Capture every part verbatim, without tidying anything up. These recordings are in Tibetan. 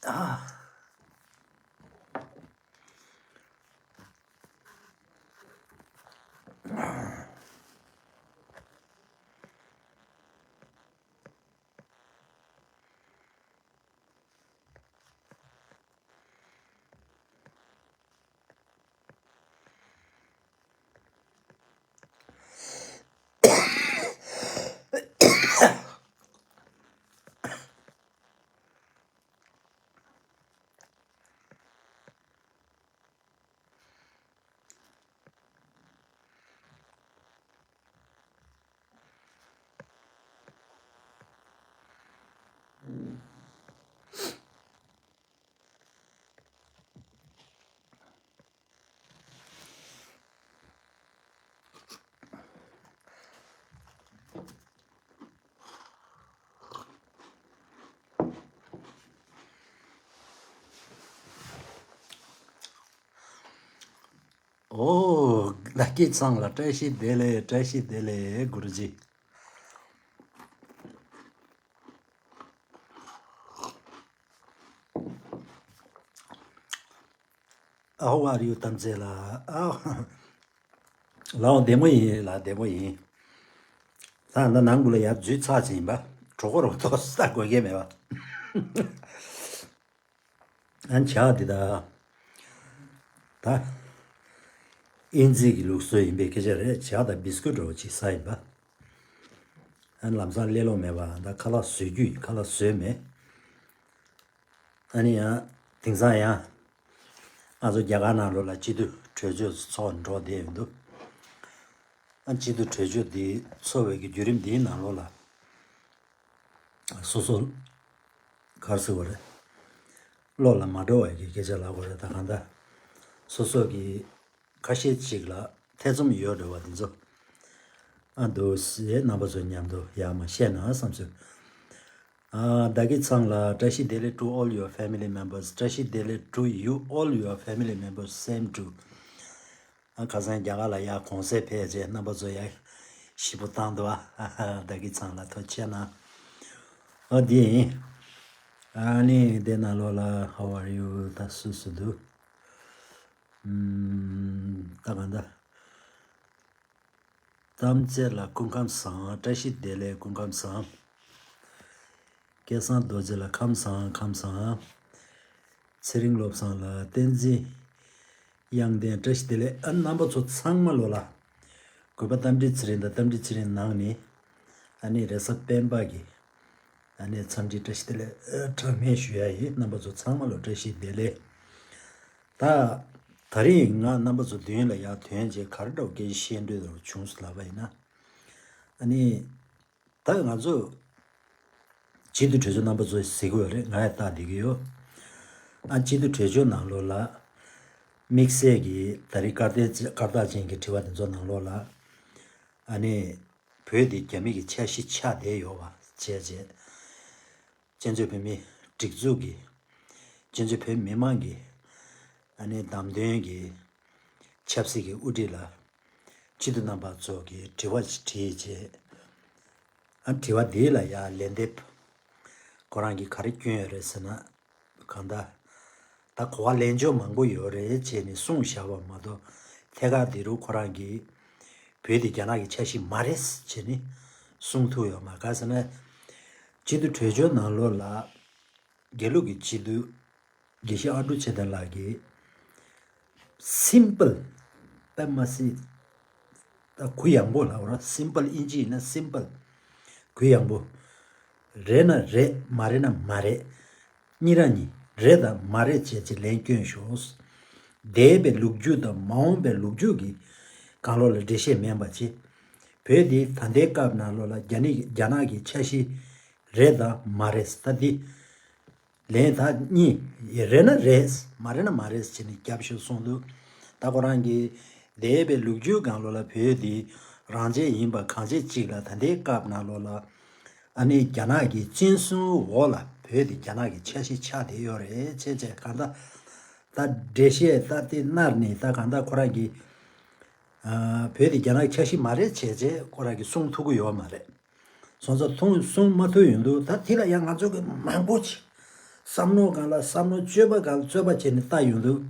ཨ། ཨོ། བདག་གི་ཚང་ལ་བཀྲ་ཤིས་བདེ་ལེགས། བཀྲ་ཤིས་བདེ་ལེགས་གུ་རུ་ཇི། How are you, ཐམས་ཅད་ལ། ཨ། ལའོ། བདེ་མོ་ཡིན་ལ། བདེ་མོ་ཡིན། ད་ནང་ཁུལ་ལ་ཡར་འཛུལ་ཚར་ཅིག་ཡིན་པ། གྲོད་ཁོག་རོ་ཏོག་ཙམ་དགོས་ཀྱི་མེད་པ། ཨ་ནི་ཇ་འདི་ད། ད། ཨིན་ཇི་གི་ལུགས་སྲོལ་ཡིན་པའི་སྐད་ཆ་རེད། ཇ་དང་བིས་ཀུད་འདྲ་བོ་ཅིག་ཟ་ཡིན་པ། ཨ་ནི་ལམ་སང་ལས་སླ་པོ་མེད་པ། ད་ཁ་ལག་བཟོ་རྒྱུ་ཡིན། ཁ་ལག་བཟོས་མེད། ཨ་ནི་ཡང་། དེང་སང་ཡང་། ང་ཚོ་རྒྱ་གར་ནང་ལོགས་ལ་སྤྱི་འཐུས་གྲོས་ཆོད་ཚོགས་འགྲོ་བསྡད་ཡོད་འདུག་ཨ། སྤྱི་འཐུས་གྲོས་ཆོད་འདི་ཚོགས་པའི་གི་བརྒྱུད་རིམ་འདིའི་ནང་ལོགས་ལ། སོ་སོ། ག་རེ་ཟེར་བ་རེད། བློ་ལ་མ་འགྲོ་བའི་གི་སྐད་ཆ་ལབ་དགོས་རེད། ད་གང་ལྟར། སོ་སོ་གི་ཁ་ཤས་ཅིག་ལ་ཐེ་ཚོམ་ཡོད་འགྲོ་བ་འདི་ཚོ། ཨ། འདུག་སེ་རྣམ་པ་ཚོ་མཉམ་དུ་ཡར་མར་བཤད་ན་བསམ་སོང་། ཨ། བདག་གི་ཚང་ལ་བཀྲ་ཤིས་བདེ་ལེགས། To all your family members, བཀྲ་ཤིས་བདེ་ལེགས། To you, all your family members, same to. ཨ། ཁ་སང་རྒྱ་གར་ལ་ཡར་གུང་སེང་ཕེབས་རྗེས་རྣམ་པ་ཚོ་ཡར་ཞེ་པོ་བཏང་འདུག་ཨ། བདག་གི་ཚང་ལ་ཐུགས་རྗེ་གནང་། ཨ། འདི་ཡིན། ཨ་ནི་འདི་ནང་ལོགས་ལ། How are you? ད་སུ་སུ་འདུག་ཨམ། ད་གང་ལྟར། ཐམས་ཅད་ལ་སྐུ་ཁམས་བཟང་། བཀྲ་ཤིས་བདེ་ལེགས། སྐུ་ཁམས་བཟང་། སྐལ་བཟང་རྡོ་རྗེ་ལ་ཁམས་བཟང་། ཁམས་བཟང་། ཚེ་རིང་བློ་བཟང་ལ་བསྟན་འཛིན་དབྱངས་ལྡན་བཀྲ་ཤིས་བདེ་ལེགས། ཨ། རྣམ་པ་ཚོ་ཚང་མ་ལོ་ལ། གུས་པ་རྟ་མགྲིན་ཚེ་རིང་དང་། རྟ་མགྲིན་ཚེ་རིང་ནང་ནས། ཨ་ནི་རེས་གཟའ་སྤེན་པ་གི། ཨ་ནི་འཚམས་འདྲི་བཀྲ་ཤིས་བདེ་ལེགས་གྲངས་མེད་ཞུ་ཡ་ཡིན། རྣམ་པ་ཚོ་ཚང་མ་ལོ་བཀྲ་ཤིས་བདེ་ལེགས། ད། ད་རིང་ང་རྣམ་པ་ཚོ་མདུན་ལ་ཡར་ཐོན་རྗེས་ག་རེ་འདྲ་བོ་སྐད་ཆ་བཤད་འདོད་བྱུང་སོང་ལབ་པ་ཡིན་ན། ཨ་ནི། ད་ང་ཚོ་སྤྱི་འཐུས་གྲོས་ཚོགས་རྣམ་པ་ཚོས་གཟིགས་ཀྱི་ཡོད་རེད། ང་ཡང་ལྟ་བསྡད་ཀྱི་ཡོད། ཨ། སྤྱི་འཐུས་གྲོས་ཆོད་ནང་ལོགས་ལ་དམིགས་བསལ་གྱི་ད་རེས་སྐར་རྟགས་སྐར་རྟགས་ཅན་གྱི་དྲི་བ་དེ་ཚོ་ནང་ལོགས་ལ། ཨ་ནི་བོད་འདི་རྒྱ་མི་གི་ཆ་ཤས་ཆགས་བསྡད་ཡོད་པ་བྱས་རྗེས། བཙན་བྱོལ་བོད་མིའི་སྒྲིག་འཛུགས་ཀྱི། བཙན་བྱོལ་བོད་མི་མང་གི། ཨ་ནི་བདམས་ཐོན་གྱི་ཆབ་སྲིད་ཀྱི་དབུ་ཁྲིད་ལ། སྤྱི་འཐུས་རྣམ་པ་ཚོ་གིས་དྲི་བ་ཞིག་དྲིས་རྗེས། ཨ། དྲི་བ་འདི་ལ་ཡང་ལན་འདེབས་ཁོ་རང་གིས་ག་རེ་བསྐྱོན་ཡོད་རེད་ཟེར་ན། གང་ལྟར། ད་གོ་བ་ལེན་ཕྱོགས་མང་པོ་ཡོད་རེད་བྱས་ནས་གསུངས་བཞག་པ་མ་གཏོགས། ཐད་ཀར་འདི་རུ་ཁོ་རང་གིས་བོད་འདི་རྒྱ་ནག་གི་ཆ་ཤས་མ་རེད་བྱས་ནས་གསུངས་ཐུབ་ཡོད་མ་རེད། ག་རེ་ཟེར་ན། སྤྱི་འཐུས་གྲོས་ཆོད་ནང་ལོགས་ལ། དགེ་ལུགས་ཀྱི་སྤྱི་འཐུས་དགེ་བཤེས་ཨ་ཀྲུག་ཆོས་ལྡན་ལགས་ཀྱིས། སིམ་པལ། པད་མ་སི། ད་གུ་ཡངས་པོ་ལབ་ར། སིམ་པལ། ཨིན་ཇི་ཡིན་ན་སིམ་པལ། གུ་ཡངས་པོ། རེད་ན་རེད། མ་རེད་ན་མ་རེད། གཉིས་རང་གཉིས། རེད་དང་མ་རེད་བྱས་ཅིག་ལན་སྐྱོན་ཤོག་འདས་པའི་ལོ་རྒྱུས་དང་མ་འོངས་པའི་ལོ་རྒྱུས་ཀྱི་སྒང་ལོགས་ལ་འགྲེལ་བཤད་མེད་པ་བྱས། བོད་འདི་ད་ལྟའི་སྐབས་ནང་ལོགས་ལ་རྒྱ་ནི་རྒྱ་ནག་གི་ཆ་ཤས་རེད་དང་མ་རེད། ད་འདི་ལན་ད་གཉིས། རེད་ན་རེད། མ་རེད་ན་མ་རེད་བྱས་ནས་རྒྱབ་ཤོག་གསུངས་འདུག་ད་ཁོ་རང་གིས་འདས་པའི་ལོ་རྒྱུས་སྒང་ལོགས་ལ་བོད་འདི་རང་བཙན་ཡིན་པ་གང་བྱས་ཅིག་ལ། ད་ལྟའི་སྐབས་ནང་ལོགས་ལ། ཨ་ནི་རྒྱ་ནག་གི་བཙན་བཟུང་འོག་ལ་བོད་དེ་རྒྱ་ནག་གི་ཆ་ཤས་ཆགས་བསྡད་ཡོད་རེད་བྱས་བྱས། གང་ལྟར་ད་འགྲེལ་བཤད་ད་དེ་སྣར་ནས་ད་གང་ལྟར་ཁོ་རང་གིས། ཨ། བོད་དེ་རྒྱ་ནག་གི་ཆ་ཤས་མ་རེད་བྱས་བྱས་ཁོ་རང་གིས་གསུང་ཐུབ་ཀྱི་ཡོད་མ་རེད། སོང་ཙང་ཐུང་གསུང་མ་ཐུབ་ཡོང་དུས། ད་དེ་ལ་ཡང་ང་ཚོ་གི་མང་པོ་ཅིག་ བསམ་མནོ་སྒང་ལ་བསམ་མནོ་སྤྱོད་པ་སྒང་ལ་རྩོད་པ་བྱས་ནས་ལྟ་ཡོང་དུས།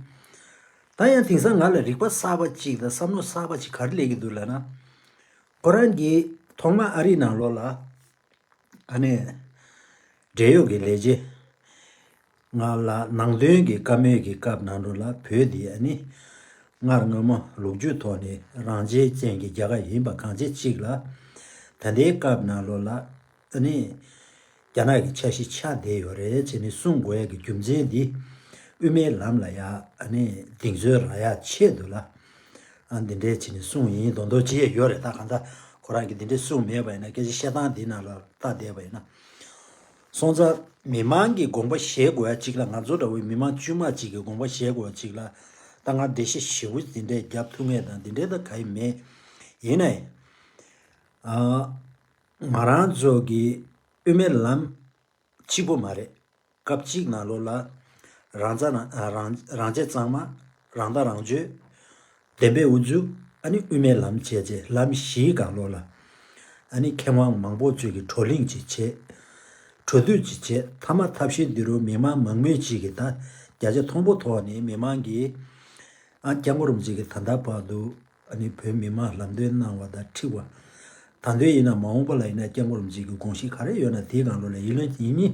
ད་ཡང་དེང་སང་ང་ལ་རིག་པ་གསར་པ་གཅིག་དང་བསམ་མནོ་གསར་པ་གཅིག་ག་རེ་སླེབས་ཀྱི་འདུག་ལབ་ན། ཁོ་རང་གིས་ཐོག་མ་ཨ་རིའི་ནང་ལོགས་ལ་ཨ་ནི་འབྲེལ་ཡོད་ཀྱི་ལས་བྱེད་ང་ལ་ནང་དོན་གྱི་བཀའ་མོལ་གྱི་སྐབས་ནང་ལོགས་ལ་བོད་འདི་ཨ་ནི་སྔར་སྔོན་མ་ལོ་རྒྱུས་ཐོག་ནས་རང་བཙན་ཅན་གྱི་རྒྱལ་ཁབ་ཡིན་པ་གང་ཅི་གཅིག་ལ། ད་ལྟའི་སྐབས་ནང་ལོགས་ལ་ཨ་ནི་རྒྱ་ནག་གི་ཆ་ཤས་ཆགས་བསྡད་ཡོད་རེད་ཅེས་ནས་གསུང་དགོས་ཡ་གི་རྒྱུ་མཚན་འདི་དབུ་མའི་ལམ་ལ་ཡ་ཨ་ནི་གདེང་ཚོད་རག་ཡ་ཆེད་དུ་ལ་ཨ་འདི་འདྲའི་བྱས་ནས་གསུང་ཡིན་མདོག་མདོག་བྱས་ཡོད་རེད། ད་གང་ལྟར་ཁོ་རང་གིས་འདི་འདྲའི་གསུང་མེད་པ་ཡིན་ན། སྐད་ཆ་བཤད་སྟངས་འདི་ནང་ལ་ལྟ་བསྡད་པ་ཡིན་ན། སོང་ཙང་མི་མང་གི་དགོངས་པ་བཞེས་དགོས་ཡ་གཅིག་ལ། ང་ཚོ་འདྲ་བོའི་མི་མང་དཀྱུས་མ་གཅིག་གི་དགོངས་པ་བཞེས་དགོས་ཡ་གཅིག་ལ། ད་ང་འགྲེལ་བཤད་ཞེ་པོ་འདི་འདྲའི་རྒྱབ་ཐུབ་ངེས་དང་འདི་འདྲའི་ད་ག་ཡི་མེད། ཡིན་ནའི་ཨ། ང་རང་ཚོ་གི་དབུ་མའི་ལམ་གཅིག་པོ་མ་རེད། སྐབས་གཅིག་ནང་ལོགས་ལ་རང་རྩ་རང་རང་རང་བཙན་གཙང་མ། རང་ལྟ་རང་སྤྱོད། བདེན་པའི་དབུ་འཛུགས། ཨ་ནི་དབུ་མའི་ལམ་བྱས་རྗེས་ལམ་བཞིའི་སྒང་ལོགས་ལ་ཨ་ནི་མཁས་དབང་མང་པོ་ཚོས་ཀྱི་བགྲོ་གླེང་ཅིག་བྱས། གྲོས་བསྡུར་ཅིག་བྱས། མཐའ་མ་ཐབས་ཤེས་འདི་རུ་མི་མང་མང་མོས་ཅིག་གིས་ད་བརྒྱ་ཆ་མཐོན་པོ་ཐོག་ནས་མི་མང་གིས་ཨ་སྐྱབས་མགོན་རིན་པོ་ཆེ་གིས་ད་ལྟ་བར་དུ་ཨ་ནི་བོད་མི་མང་ལམ་སྟོན་གནང་བ་དང་འཁྲིལ་བ། ད་དུང་ཡིན་ན་མ་འོངས་པ་ལ་ཡིན་ན་སྐྱབས་མགོན་རིན་པོ་ཆེ་གི་དགོངས་གཞི་ག་རེ་ཡོད་ན་དེའི་སྒང་ལོགས་ལ་ཡིད་བརྟན་ཡིད་གཉིས་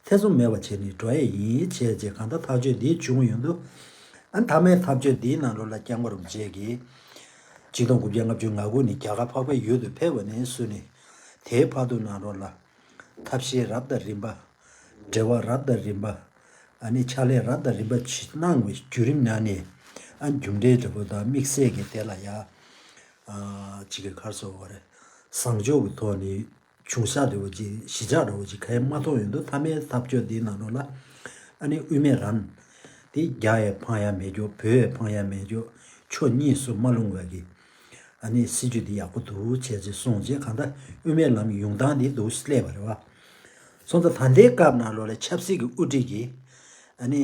ཐེ་ཚོམ་མེད་པ་བྱས་ནས་འགྲོ་ཡས་ཡིན་བྱས་རྗེས་གང་ལྟར་ཐག་གཅོད་འདི་བྱུང་ཡོང་དུས། ཨ་མཐའ་མའི་ཐག་གཅོད་འདིའི་ནང་ལོགས་ལ་སྐྱབས་མགོན་རིན་པོ་ཆེ་གིས་ཆིག་སྟོང་དགུ་བརྒྱ་ལྔ་བཅུ་ང་དགུ་ནས་རྒྱ་གར་འཕགས་པའི་ཡུལ་དུ་ཕེབས་པ་ནས་བཟུང་ནས་དེའི་བར་དུ་ནང་ལོགས་ལ་ཐབས་ཤེས་རབ་དང་རིམ་པ། འབྲེལ་བ་རབ་དང་རིམ་པ། ཨ་ནི་ཕྱག་ལས་རབ་དང་རིམ་པ་ཅིག་གནང་བའི་བརྒྱུད་རིམ་ནང་ནས་ཨ་རྒྱུ་འབྲས་འདྲ་པོ་དང་དམིགས་བསལ་གྱི་དེ་ལ་ཡ་ཨ་ཅིག་གི་ག་རེ་ཟེར་དགོས་རེད། བཟང་ཕྱོགས་ཀྱི་ཐོག་ནས་བྱུང་ས་འདྲ་པོ་ཅིག་གཞི་ཆགས་འདྲ་པོ་ཅིག་གང་ཡང་མ་མཐོང་ཡོང་དུས། མཐའ་མའི་ཐག་གཅོད་འདིའི་ནང་ལོགས་ལ་ཨ་ནི་དབུ་མའི་ལམ་དེ་རྒྱ་ཡང་འཕང་ཡ་མེད་རྒྱུ། བོད་ཡང་འཕང་ཡ་མེད་རྒྱུ། ཕྱོགས་གཉིས་སུ་མ་ལྷུང་བ་གི་ཨ་ནི་སྲིད་བྱུས་འདི་ཡག་པོ་འདུག་བྱས་རྗེས་གསུངས་རྗེས་གང་ལྟར་དབུ་མའི་ལམ་ཡོང་སྟངས་འདི་འདུག་སླེབས་པ་རེད་བ། སོང་ཙང་ད་ལྟའི་སྐབས་ནང་ལོགས་ལ་ཆབ་སྲིད་ཀྱི་དབུ་ཁྲིད་ཀྱིས་ཨ་ནི་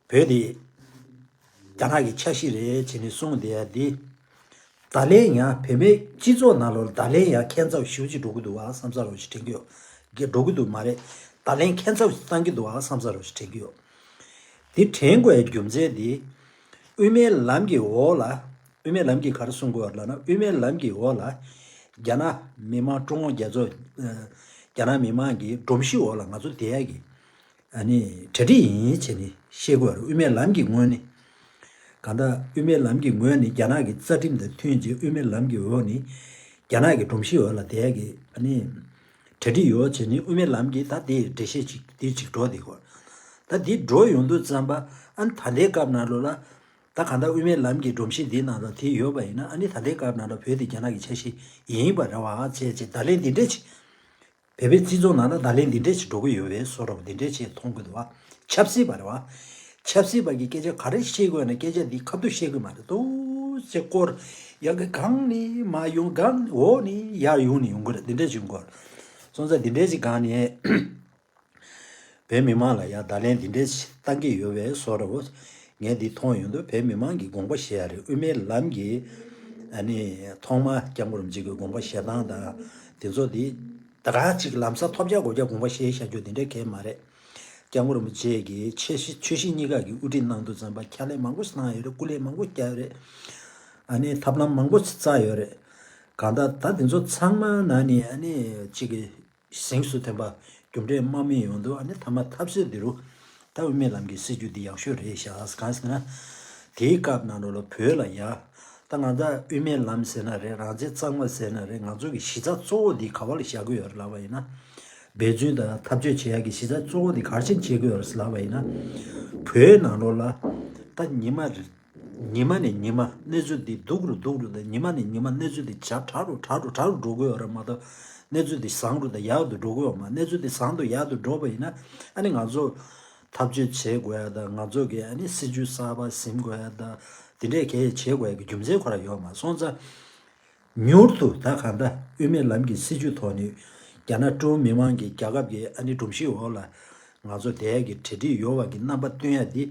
བོད་འདི་རྒྱ་ནག་གི་ཆ་ཤས་རེད་བྱས་ནས་གསུངས་བསྡད་ཡ་འདི། ད་ལན་ཡང་བོད་མིའི་སྤྱི་ཚོགས་ནང་ལོགས་ལ་ད་ལན་ཡང་ཁྱད་མཚར་ཞེ་པོ་ཅིག་འགྲོ་གི་འདུག་བ་བསམ་ས་རོ་ཞིག་དྲན་གྱི་ཡོད། གི་འགྲོ་གི་འདུག་མ་རེད། ད་ལན་ཁྱད་མཚར་ཞིག་བཏང་གི་འདུག་བ་བསམ་ས་རོ་ཞིག་དྲན་གྱི་ཡོད། འདི་དྲན་དགོས་ཡ་རྒྱུ་མཚན་འདི། དབུ་མའི་ལམ་གྱི་འོག་ལ། དབུ་མའི་ལམ་གྱིས་ག་རེ་གསུང་གི་ཡོད་ལབ་ན། དབུ་མའི་ལམ་གྱི་འོག་ལ་རྒྱ་ནག་མི་དམངས་ཀྲུང་དབྱང་རྒྱལ་ཚོགས། ཨ་རྒྱ་ནག་མི་དམངས་ཀྱི་སྒྲོམ་གཞི་འོག་ལ་ང་ཚོ་བསྡད་ཡ་གི་ཨ་ནི་གྲ་སྒྲིག་ཡིན་བྱས་ནས་བཤད་དགོས་རེད། དབུ་མའི་ལམ་གྱི་ངོས་ནས། གང་ལྟར་དབུ་མའི་ལམ་གྱི་ངོས་ནས་རྒྱ་ནག་གི་རྩ་ཁྲིམས་དང་མཐུན་ཅིང་། དབུ་མའི་ལམ་གྱི་འོག་ནས་རྒྱ་ནག་གི་སྒྲོམ་གཞི་འོག་ལ་བསྡད་ཡ་གི་ཨ་ནི་གྲ་སྒྲིག་ཡོད་བྱས་ནས། དབུ་མའི་ལམ་གྱིས་ད་དེ་འགྲེལ་བཤད་ཅིག་དེ་ཅིག་འགྲོ་བསྡད་ཀྱི་ཡོད། ད་དེ་འགྲོ་ཡོང་དུས་ཙམ་པ་ཨ་ནི་ད་ལྟའི་སྐབས་ནང་ལོགས་ལ། ད་གང་ལྟར་དབུ་མའི་ལམ་གྱི་སྒྲོམ་གཞི་འདི་ནང་ལ་དེ་ཡོད་པ་ཡིན་ན། ཨ་ནི་ད་ལྟའི་སྐབས་ནང་ལ་བོད་དེ་རྒྱ་ནག་གི་ཆ་ཤས་ཡིན་པ་རེད་བ་བྱས་བྱས། བརྡ་ལན་འདི་འདྲས་ཅིག་བོད་པའི་སྤྱི་ཚོགས་ནང་ལ་བརྡ་ལན་འདི་འདྲས་ཅིག་འགྲོ་གི་ཡོད་པའི་བཟོ་འདྲ་པོ་འདི་འདྲས་ཅིག་མཐོང་གི་འདུག་བ། ཆབ་སྲིད་པ་རེད་བ། ཆབ་སྲིད་པ་གིས་སྐད་ཆ་ག་རེ་བཤད་དགོས་ན་སྐད་ཆ་འདི་ཁ་ཐུག་བཤད་གི་མ་རེད། ཏོག་ཙམ་སྐོར་ཡ་གི་སྒང་ནས་མར་ཡོང་། སྒང་ནས་འོག་ནས་ཡར་ཡོང་ནས་ཡོང་གི་རེད། འདི་འདྲས་ཅིག་ཡོང་གི་རེད། སོང་ཙང་འདི་འདྲས་ཅིག་སྒང་ནས། བོད་མི་མང་ལ་ཡང་བརྡ་ལན་འདི་འདྲས་བཏང་གི་ཡོད་པའི་བཟོ་འདྲ་པོ། ངས་འདི་མཐོང་ཡོང་དུས་བོད་མི་མང་གི་དགོངས་པ་བཞེས་ཡ་རེད། དབུ་མའི་ལམ་གྱི་ཨ་ནི་ཐོག་མ་སྐྱབས་མགོན་རིན་པོ་ཆེ་གི་དགོངས་པ་བཞེས་སྟངས་དང་དེ་ཚོ་འདི་ད་ག་ཅིག་ལམ་སང་ཐོབ་རྒྱག་དགོས་རྒྱག་དགོངས་པ་བཞེས་བཞག་རྒྱུ་འདི་འདྲས་གང་ཡང་མ་རེད། སྐྱབས་མགོན་རིན་པོ་ཆེ་གིས་ཆོས་སྲིད་ཆོས་སྲིད་གཉིས་ཀ་གི་དབུ་ཁྲིད་གནང་དུས་ཙམ་པ་ཕྱག་ལས་མང་པོ་གནང་ཡོད་རེད། སྐུ་ལས་མང་པོ་བསྐྱལ་ཡོད་རེད། ཨ་ནི་ཐབས་ལམ་མང་པོ་བཙལ་ཡོད་རེད། གང་ལྟར་ད་དེ་ཚོ་ཚང་མ་ནང་ནས་ཨ་ནི་གཅིག་གི་གཟེངས་སུ་ཐོན་པ་རྒྱུ་འབྲས་མ་སྨིན་ཡོང་དུས། ཨ་ནི་ཐ་མ་ཐབས་ཟད་འདི་རུ་ད་དབུ་མའི་ལམ་གྱི་སྲིད་བྱུས་འདི་ཡག་ཤོས་རེད་ཤག་གང་ཟེར་ན། དེའི་སྐབས་ནང་ལོགས་ལ་བོད་ལ་ཡ་ད་ང་ཚོ་དབུ་མའི་ལམ་ཟེར་ན་རེད། རང་བཙན་གཙང་མ་ཟེར་ན་རེད། ང་ཚོ་གི་གཞི་རྩ་གཙོ་བོ་འདི་ག་བ་ལ་བཞག་གི་ཡོད་རེད་ལབ་པ་ཡིན་ན། འབད་བརྩོན་དང་འཐབ་རྩོད་བྱེད་ཡག་གི་གཞི་རྩ་གཙོ་བོ་འདི་ག་རེ་བྱས་ནས་བྱེད་ཀྱི་ཡོད་རེད་ལབ་པ་ཡིན་ན། བོད་ནང་ལོགས་ལ་ད་ཉི་མ་རེ་ཉི་མ་ནས་ཉི་མ་གནས་ཚུལ་འདི་སྡུག་རུ་སྡུག་རུ་དང་། ཉི་མ་ནས་ཉི་མ་གནས་ཚུལ་འདི་ཇེ་དྲག་རུ་དྲག་རུ་དྲག་རུ་འགྲོ་གི་ཡོད་རེད་མ་གཏོགས། གནས་ཚུལ་འདི་བཟང་རུ་དང་ཡག་ཏུ་འགྲོ་གི་ཡོད་མ། གནས་ཚུལ་འདི་བཟང་དུ་ཡག་ཏུ་འགྲོ་བ་ཡིན་ན། ཨ་ནི་ང་ཚོ་འཐབ་རྩོད་བྱེད་དགོས་ཡ་དང་། ང་ཚོ་གི་ཨ་ནི་སྲིད་བྱུས་གསར་པ་ཟིན་དགོས་ཡ་དང་། དེ་འདྲས་གས་བྱེད་དགོས་ཡ་གི་རྒྱུ་མཚན་ཁོ་རང་ཡོད་མ། སོང་ཙང་མྱུར་དུ་ད་གང་ལྟར་དབུ་མའི་ལམ་གྱི་སྲིད་བྱུས་ཐོག་ནས་རྒྱ་ནག་ཀྲུང་མི་དམངས་ཀྱི་རྒྱལ་ཁབ་ཀྱི་ཨ་ནི་སྒྲོམ་གཞི་འོག་ལ་ང་ཚོ་བསྡད་ཡ་གི་གྲ་སྒྲིག་ཡོད་པ་གི་རྣམ་པ་སྟོན་ཡ་འདི།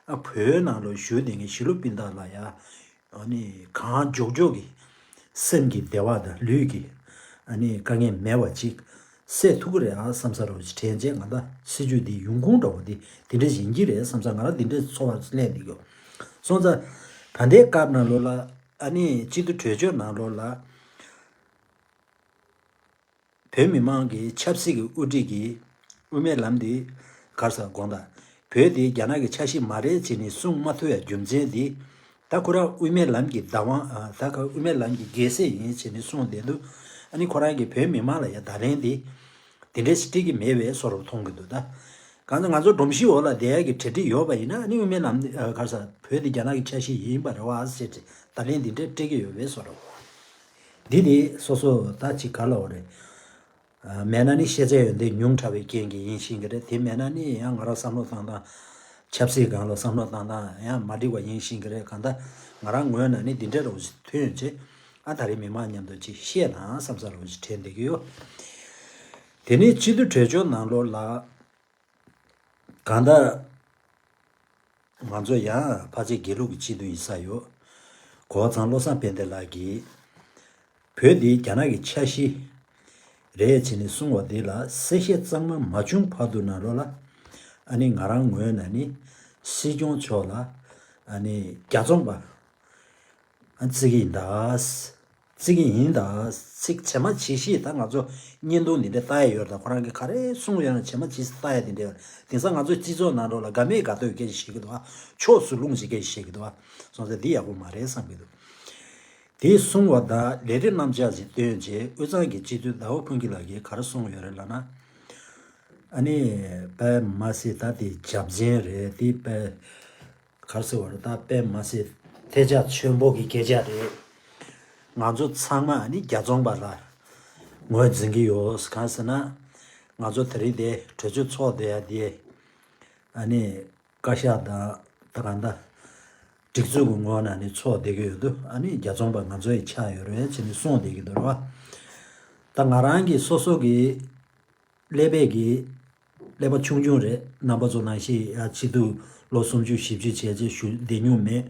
ཨ་བོད་ནང་ལ་བཞུགས་བསྡད་མཁན་གཞིས་ལུས་སྤུན་ཟླ་ལ་ཡ་ཨ་ནི་གང་མགྱོགས་མགྱོགས་ཀྱི་སེམས་ཀྱི་བདེ་བ་དང་ལུས་ཀྱི་ཨ་ནི་དཀའ་ངལ་མེད་པ་ཅིག་སེལ་ཐུབ་ཀྱི་རེད་ཨ་བསམ་ས་རོ་ཞིག་དྲན་རྗེས་ང་ད་སྲིད་ཇུས་འདི་ཡོང་ཁུངས་འདྲ་བོ་འདི་དེ་འདྲ་ཡིན་གྱི་རེད་བསམ་ས་ང་རང་དེ་འདྲའི་ཚོར་བ་སླེབས་འདུག་གོ། སོང་ཙང་ད་ལྟའི་སྐབས་ནང་ལོགས་ལ་ཨ་ནི་སྤྱི་འཐུས་གྲོས་ཆོད་ནང་ལོགས་ལ། བོད་མི་མང་གི་ཆབ་སྲིད་ཀྱི་དབུ་ཁྲིད་ཀྱི་དབུ་མའི་ལམ་འདི་ག་རེ་ཟེར་དགོངས་དག་བོད་འདི་རྒྱ་ནག་གི་ཆ་ཤས་མ་རེད་ཅེས་ནས་གསུང་མ་ཐུབ་ཡ་རྒྱུ་མཚན་འདི། ད་ཁོ་རང་དབུ་མའི་ལམ་གྱི་བདག་དབང་ཨ་ད་ཁ་དབུ་མའི་ལམ་གྱི་རྒྱལ་སྲས་ཡིན་ཅེས་ནས་གསུངས་བསྡད་འདུག་ཨ་ནི་ཁོ་རང་གིས་བོད་མི་མང་ལ་ཡ་བརྡ་ལན་འདི་དེ་འདྲས་སྤྲད་ཀྱི་མེད་པའི་བཟོ་འདྲ་མཐོང་གི་འདུག་ད་གང་ལྟར་ང་ཚོ་སྒྲོམ་གཞིའི་འོག་ལ་བསྡད་ཡ་གི་གྲ་སྒྲིག་ཡོད་པ་ཡིན་ན་ཨ་ནི་དབུ་མའི་ལམ་འདི་ཨ་ག་རེ་ཟེར་བོད་འདི་རྒྱ་ནག་གི་ཆ་ཤས་ཡིན་པ་རེད་བ་ཟེར་བརྡ་ལན་འདི་འདྲས་སྤྲད་ཀྱི་ཡོད་པའི་བཟོ་འདྲ། འདི་ནི་སོ་སོ་ད་ཅིག་ག་ལབ་དགོས་རེད། ཨ་མེད་ན་ནི་ཤེས་བྱ་ཡོན་ཏན་ཉུང་དྲགས་པའི་རྐྱེན་གྱིས་ཡིན་ཤེས་ཀྱི་རེད། དེ་མེད་ན་ནི་ཡང་ང་རང་བསམ་བློ་བཏང་སྟངས་ཆབ་སྲིད་སྒང་ལ་བསམ་བློ་བཏང་སྟངས་ཡང་མ་འགྲིག་པ་ཡིན་ཤེས་ཀྱི་རེད། གང་ལྟར་ང་རང་ངོས་ནས་ནི་འདི་འདྲའི་རོགས་ཞིག་ཐོན་རྗེས་ཨ་ད་རེས་མི་མང་མཉམ་དུ་ཅིག་བཤད་ན་བསམ་ས་རོགས་ཞིག་དྲན་བསྡད་ཀྱི་ཡོད། དེ་ནི་སྤྱི་འཐུས་གྲོས་ཆོད་ནང་ལོགས་ལ། གང་ལྟར། ང་ཚོ་ཡང་ཕལ་ཆེར་དགེ་ལུགས་ཀྱི་སྤྱི་འཐུས་ཡིན་ས་ཡོད། གོ་བ་ཚང་བློ་བཟང་ཕན་བདེ་ལགས་ཀྱིས། བོད་འདི་རྒྱ་ནག་གི་ཆ་ཤས་རེད་ཅེས་ནས་གསུངས་པ་འདི་ལ་གསལ་བཤད་གཙང་མ་མ་བྱུང་བར་དུ་ནང་ལོགས་ལ། ཨ་ནི་ང་རང་ངོས་ནས་ནི་སྲིད་སྐྱོང་མཆོག་ལ་ཨ་ནི་རྒྱ་བཙོང་པ། ཨ་བརྩི་གི་ཡིན་ད། བརྩི་གི་ཡིན་ད། ཚིག་ཇི་མ་ཇི་བཞིན་ད་ང་ཚོ་བརྙན་ཐུང་འདི་འདྲ་ལྟ་ཡ་ཡོད་རེད་ད། ཁོ་རང་གིས་ག་རེ་གསུངས་ཡོད་ན་ཇི་མ་ཇི་བཞིན་ལྟ་ཡ་འདི་འདྲ་ཡོད་རེད། དེང་སང་ང་ཚོའི་སྤྱི་ཚོགས་ནང་ལོགས་ལ་དགའ་མེད་དགའ་ཐོས་སྐད་ཆ་བཤད་ཀྱི་འདུག་ཨ། ཕྱོགས་སུ་ལྷུང་བྱེད་སྐད་ཆ་བཤད་ཀྱི་འདུག་ཨ། སོང་ཙང་འདི་ཡག་པོ་མ་རེད་བསམ་གྱི་འདུག་དེ་གསུངས་པ་དང་ལས་རིམ་རྣམ་གཞག་ཅིག་བཏོན་རྗེས་དབུས་གཙང་གི་སྤྱི་འཐུས་ཟླ་བ་ཕུན་སྐྱིད་ལགས་ཀྱིས་ག་རེ་གསུངས་ཡོད་རེད་ལབ་ན། ཨ་ནི་དཔེ་མ་སྲིད་ད་དེ་རྒྱབ་ཆེན་རེད་དེ་དཔེ། ག་རེ་ཟེར་བ་རེད་ད་དཔེ་མ་སྲིད་ཐལ་ཆ་ཆེན་པོ་གི་སྐད་ཆ་རེད། ང་ཚོ་ཚང་མ་ཨ་ནི་རྒྱ་བཙོང་པ་ལ་ངོས་འཛིན་གྱི་ཡོད་གང་ཟེར་ན། ང་ཚོ་དེ་རིང་དེ་གྲོས་ཆོད་ཚོགས་བསྡད་ཡ་དེ་ཨ་ནི་བཀའ་ཤག་དང་ད་གང་ལྟར་སྒྲིག་འཛུགས་ཀྱི་ངོས་ནས་ནི་ཚོགས་བསྡད་ཀྱི་ཡོད་དུས་ཨ་ནི་རྒྱ་བཙོང་པ་ང་ཚོ་ཡི་ཆགས་ཡོད་རེད་ཅེས་ནི་གསུངས་བསྡད་ཀྱི་འདུག་རེད་བ། ད་ང་རང་གི་སོ་སོ་གི་ཀླད་པའི་གི་ཀླད་པ་ཆུང་ཆུང་རེད། རྣམ་པ་ཚོ་ནང་བཞིན་ཡ་སྤྱི་འཐུས་ལོ་སུམ་ཅུ་བཞི་བཅུ་བྱས་རྗེས་ཞུ་བསྡད་མྱོང་མེད།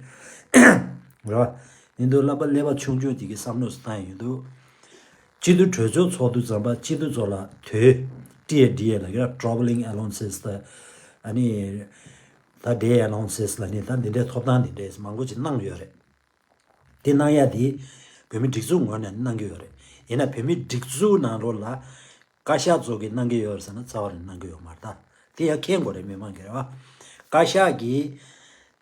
རེད་བ། ཡིན་དུས་ཀླད་པ་ཀླད་པ་ཆུང་ཆུང་དེ་གི་བསམ་བློ་བཏང་ཡོང་དུས། སྤྱི་འཐུས་གྲོས་ཚོགས་ཚོགས་དུས་ཙམ་པ་སྤྱི་འཐུས་ཚོ་ལ་དོལ་ཊི་ཨེ་ཌི་ཨེ་ལ་ཡ་troubling allowances ད་ཨ་ནི་ད་dead allowances ལ་ནི་ད་འདི་འདྲའི་ཐོབ་ཐང་འདི་འདྲའི་མང་པོ་ཅིག་གནང་ཡོད་རེད། དེ་གནང་ཡ་དེ་བོད་མི་སྒྲིག་འཛུགས་ངོས་ནས་གནང་གི་ཡོད་རེད། ཡིན་ན་བོད་མི་སྒྲིག་འཛུགས་ནང་ལོགས་ལ་བཀའ་ཤག་ཚོ་གིས་གནང་གི་ཡོད་རེད་ཟེར་ན་རྩ་བ་ནས་གནང་གི་ཡོད་མ་རེད་ད། དེ་ཡང་མཁྱེན་དགོས་རེད་མི་མང་གིས་རེད་བ། བཀའ་ཤག་གིས་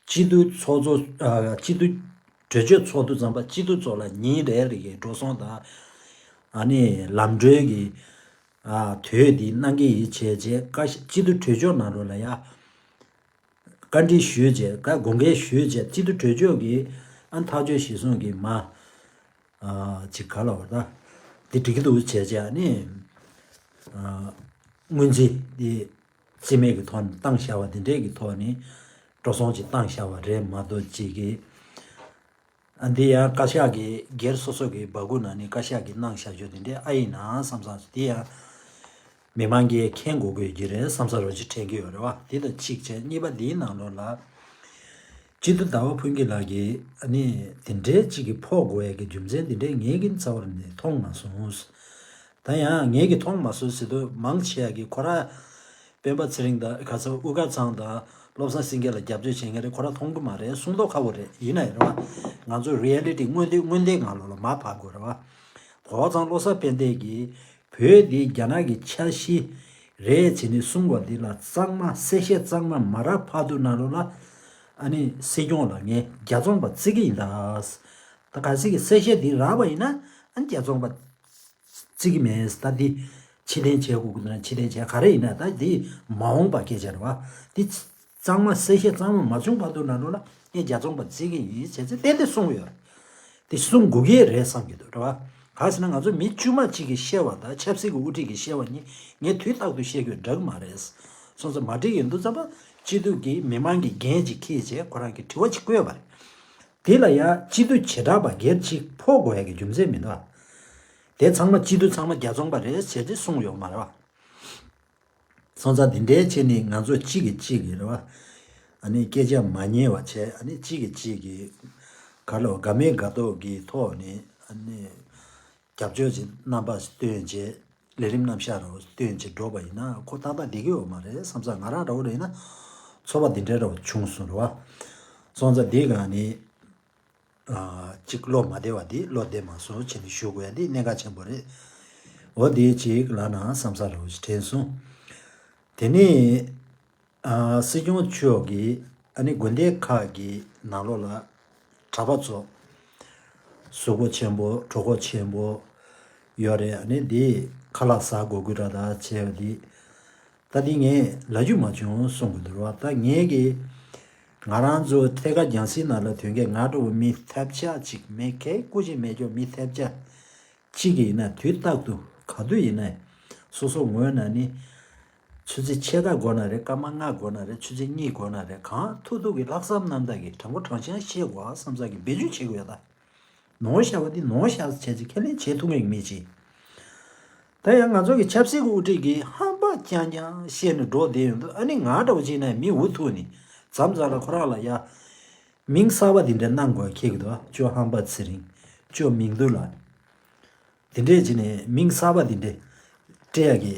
སྤྱི་འཐུས་ཚོགས་གཙོ་ཨ་སྤྱི་འཐུས་གྲོས་ཆོད་ཚོགས་དུས་ཙམ་པ་སྤྱི་འཐུས་ཚོ་ལ་ཉིན་རེ་རེ་གི་འགྲོ་སོང་དང་ཨ་ནི་ལམ་གྲོན་གྱི་ཨ་དོད་དེ་གནང་གི་ཡིན་བྱས་རྗེས་བཀའ་ཤག་སྤྱི་འཐུས་གྲོས་ཆོད་ནང་ལོགས་ལ་ཡ། བཀའ་འདྲི་ཞུས་རྗེས་བཀའ་དགོངས་འགལ་ཞུས་རྗེས་སྤྱི་འཐུས་གྲོས་ཆོད་ཀྱིས་ཨ་ཐག་གཅོད་གཞིར་བཟུང་གིས་མ། ཨ་ཅིག་ག་ལ་བར་ད། འདི་འགྲིག་གི་འདུག་བྱས་རྗེས་ཨ་ནི། ཨ་སྔོན་རྩིས་འདི་རྩིས་མེད་ཀྱི་ཐོག་ནས་བཏང་བཞག་པ་འདི་འདྲས་ཀྱི་ཐོག་ནས་འགྲོ་སོང་ཅིག་བཏང་བཞག་པ་རེད་མ་གཏོགས་ཅིག་གིས། ཨ་འདི་ཡང་བཀའ་ཤག་གིས་སྒེར་སོ་སོ་གི་སྦ་ཁུག་ནང་ནས་བཀའ་ཤག་གིས་གནང་བཞག་རྒྱུ་དེ་འདྲའི་ཨ་ཡིན་ན་བསམ་བསམ་སོང་། དེ་ཡང་མི་མང་གིས་མཁྱེན་དགོས་དགོས་ཀྱི་རེད་བསམ་བསམ་རོ་ཅིག་དྲན་གྱི་ཡོད་རེད་བ། དེ་དང་གཅིག་བྱས་གཉིས་པ་འདིའི་ནང་ལོགས་ལ་སྤྱི་འཐུས་ཟླ་བ་ཕུན་སྐྱིད་ལགས་ཀྱིས་ཨ་ནི་དེ་འདྲའི་གཅིག་གིས་ཕོག་དགོས་ཡ་གི་རྒྱུ་མཚན་དེ་འདྲའི་ངས་ཀྱིས་རྩ་བ་ནས་མཐོང་མ་སོང་། ད་ཡང་ངེད་ཀྱིས་མཐོང་མ་སོང་ཟེར་དུས་མང་ཆེ་བ་གིས་ཁོ་ར་སྤེན་པ་ཚེ་རིང་དང་ག་ཚོད་དབུ་དཀར་ཚང་དང་བློ་བཟང་སེང་གེ་ལ་རྒྱབ་སྐྱོར་བྱེད་མཁན་རེད། ཁོ་ར་མཐོང་གི་མ་རེད། གསུང་མདོག་ཁ་པོ་རེད། ཡིན་ན་ཡང་རེད་བ། ང་ཚོ་རི་ཨེ་ལི་ཊི་དངོས་དོན་དངོས་བདེན་ངང་ལོགས་ལ་མར་ཕབ་དགོས་རེད་བ། གོ་བ་ཚང་བློ་བཟང་ཕན་བདེ་གིས་བོད་འདི་རྒྱ་ནག་གི་ཆ་ཤས་རེད་བྱས་ནས་གསུང་བ་འདི་ལ་གཙང་མ་གསལ་བཤད་གཙང་མ་མ་རག་བར་དུ་ནང་ལོགས་ལ་ཨ་ནི་སྲིད་སྐྱོང་ལ་ངས་རྒྱ་བཙོང་པ་བརྩི་གི་ཡིན་ད། ད་གལ་སྲིད་ཀྱི་གསལ་བཤད་འདི་རག་པ་ཡིན་ན་ཨ་ནི་རྒྱ་བཙོང་པ་བརྩི་གི་མེད། ད་འདི་ཕྱིར་འཐེན་བྱེད་དགོས་ཀྱི་འདུག་ན་ཕྱིར་འཐེན་བྱེད། ག་རེ་ཡིན་ན་ད་འདི་མ་འོངས་པ་སྐད་ཆ་རེད་བ། འདི་གཙང་མ་གསལ་བཤད་གཙང་མ་མ་བྱུང་བར་དུ་ནང་ལོགས་ལ་ངས་རྒྱ་བཙོང་པ་བརྩི་གི་ཡིན་བྱས་ཚེ་ཏན་ཏན་གསུངས་ཡོད་རེད། འདི་གསུང་དགོས་ཀྱི་རེད་བསམ་གྱི་འདུག་རེད་བ། གང་ཟེར་ན་ང་ཚོ་མི་དཀྱུས་མ་གཅིག་གིས་བཤད་པ་དང་ཆབ་སྲིད་ཀྱི་དབུ་ཁྲིད་ཀྱིས་བཤད་པ་གཉིས་ངས་དུས་རྟག་ཏུ་བཤད་རྒྱུ་འདྲ་གི་མ་རེད། སོང་ཙང་མ་འགྲིག་ཡོང་དུས་ཙམ་པ་སྤྱི་འཐུས་ཀྱིས་མི་མང་གི་འགན་ཅིག་འཁྱེར་བྱས་ཁོ་རང་གི་དྲི་བ་ཅིག་བཀོད་པ་རེད། དེ་ལ་ཡང་སྤྱི་འཐུས་བྱེ་བྲག་པ་སྒེར་གཅིག་ཕོག་དགོས་ཡ་གི་རྒྱུ་མཚན་མི་འདུག་བ། དེ་ཚང་མ་སྤྱི་འཐུས་ཚང་མ་རྒྱ་བཙོང་པ་རེད་ཟེར་ཏེ་གསུངས་ཡོད་མ་རེད་བ། སོང་ཙང་འདི་འདྲའི་ཆེད་ནས་ང་ཚོ་གཅིག་གིས་གཅིག་གིས་རེད་བ། ཨ་ནི་སྐད་ཆ་མ་ཉེས་པ་བྱས་ཨ་ནི་གཅིག་གིས་གཅིག་གིས་ག་ལ་དགའ་མེད་དགའ་མདོག་གི་ཐོག་ནས་ཨ་ནི་རྒྱབ་སྐྱོར་གྱི་རྣམ་པ་སྟོན་བྱས་ ལས་རིམ་རྣམ་གཞག་ར་བ་སྟོན་བྱས་འགྲོ་བ་ཡིན་ན་ཁོ་ཏག་ཏག་བསྡད་ཀྱི་ཡོད་མ་རེད་བསམ་ས། ང་རང་འདྲ་བོ་རེད་ན་ཚོར་བ་འདི་འདྲའི་ར་བ་བྱུང་སོང་ར་བ། སོང་ཙང་འདི་ག་ནི་གཅིག་བློ་མ་བདེ་བ་འདི་བློ་བདེ་མ་སོང་བྱས་ནས་ཞུ་དགོས་ཡ་འདི་གནད་འགག་ཆེན་པོ་རེད། འོ་འདི་གཅིག་ལབ་ན་བསམ་ས་ར་བ་ཞིག་དྲན་སོང་། དེ་ནས། ཨ། སྲིད་སྐྱོང་མཆོག་གིས་ཨ་ནི་དགོན་སྡེ་ཁག་གི་ནང་ལོགས་ལ་གྲྭ་པ་ཚོ་གཟུགས་པོ་ཆེན་པོ་གྲོད་ཁོག་ཆེན་པོ་ཡོད་རེད། ཨ་ནི་འདི་ཁ་ལག་ཟ་དགོས་ཀྱི་ར་ད་བྱས་པ་འདི་ད་འདི་ངས་ལབ་རྒྱུ་མ་བྱུང་གསུང་གི་འདུག་ར་བ། ད་ངས་གི་ང་རང་ཚོ་ཐད་ཀར་རྒྱང་སྲིང་ནང་ལ་ཐོན་མཁན་ང་འདྲ་བོ་མི་ཐབས་ཆག་ཅིག་མེད་མཁན་སྐུ་མཁྱེན་མེད་ཀྱོག་མི་ཐབས་ཆག་ཅིག་ཡིན་ན་དུས་རྟག་ཏུ་ག་དུས་ཡིན་ན་སོ་སོ་ངོས་ན་ནི་ཆུ་ཚོད་ཕྱེད་ཀ་འགོར་ན་རེད། སྐར་མ་ལྔ་འགོར་ན་རེད། ཆུ་ཚོད་གཉིས་འགོར་ན་རེད། གང་ཐུབ་ཐུབ་ཀྱི་ལྷག་བསམ་རྣམ་དག་གིས་དྲང་པོ་དྲང་བཞག་བཤད་དགོས་ཨ་བསམ་ས་གི་འབད་བརྩོན་བྱེད་དགོས་ཡ་ད། ནོར་བཞག་པ་འདི་ནོར་བཞག་བྱས་ཚེ་ཁས་ལེན་བྱེད་ཐུབ་མཁན་གྱི་མི་ཅིག་ད་ཡང་ང་ཚོ་གི་ཆབ་སྲིད་ཀྱི་དབུ་ཁྲིད་ཀྱིས་ཧམ་པ་རྐྱང་རྐྱང་བཤད་ནས་འགྲོ་བསྡད་ཡོང་དུས་ཨ་ནི་ང་འདྲ་བོ་ཅིག་ན་མི་འུ་ཐུག་ནས་མཚམས་མཚམས་ལ་ཁོ་རང་ལ་ཡ་མིང་གསར་པ་འདི་འདྲ་གནང་དགོས་ཁེལ་གི་འདུག་ཅོ་ཧམ་པ་ཚེ་རིང་། ཅོ་མིང་འདུག་ལ། དེ་འདྲས་བྱས་ནས་མིང་གསར་པ་དེ་འདྲས་སྤྲད་ཡག་གི་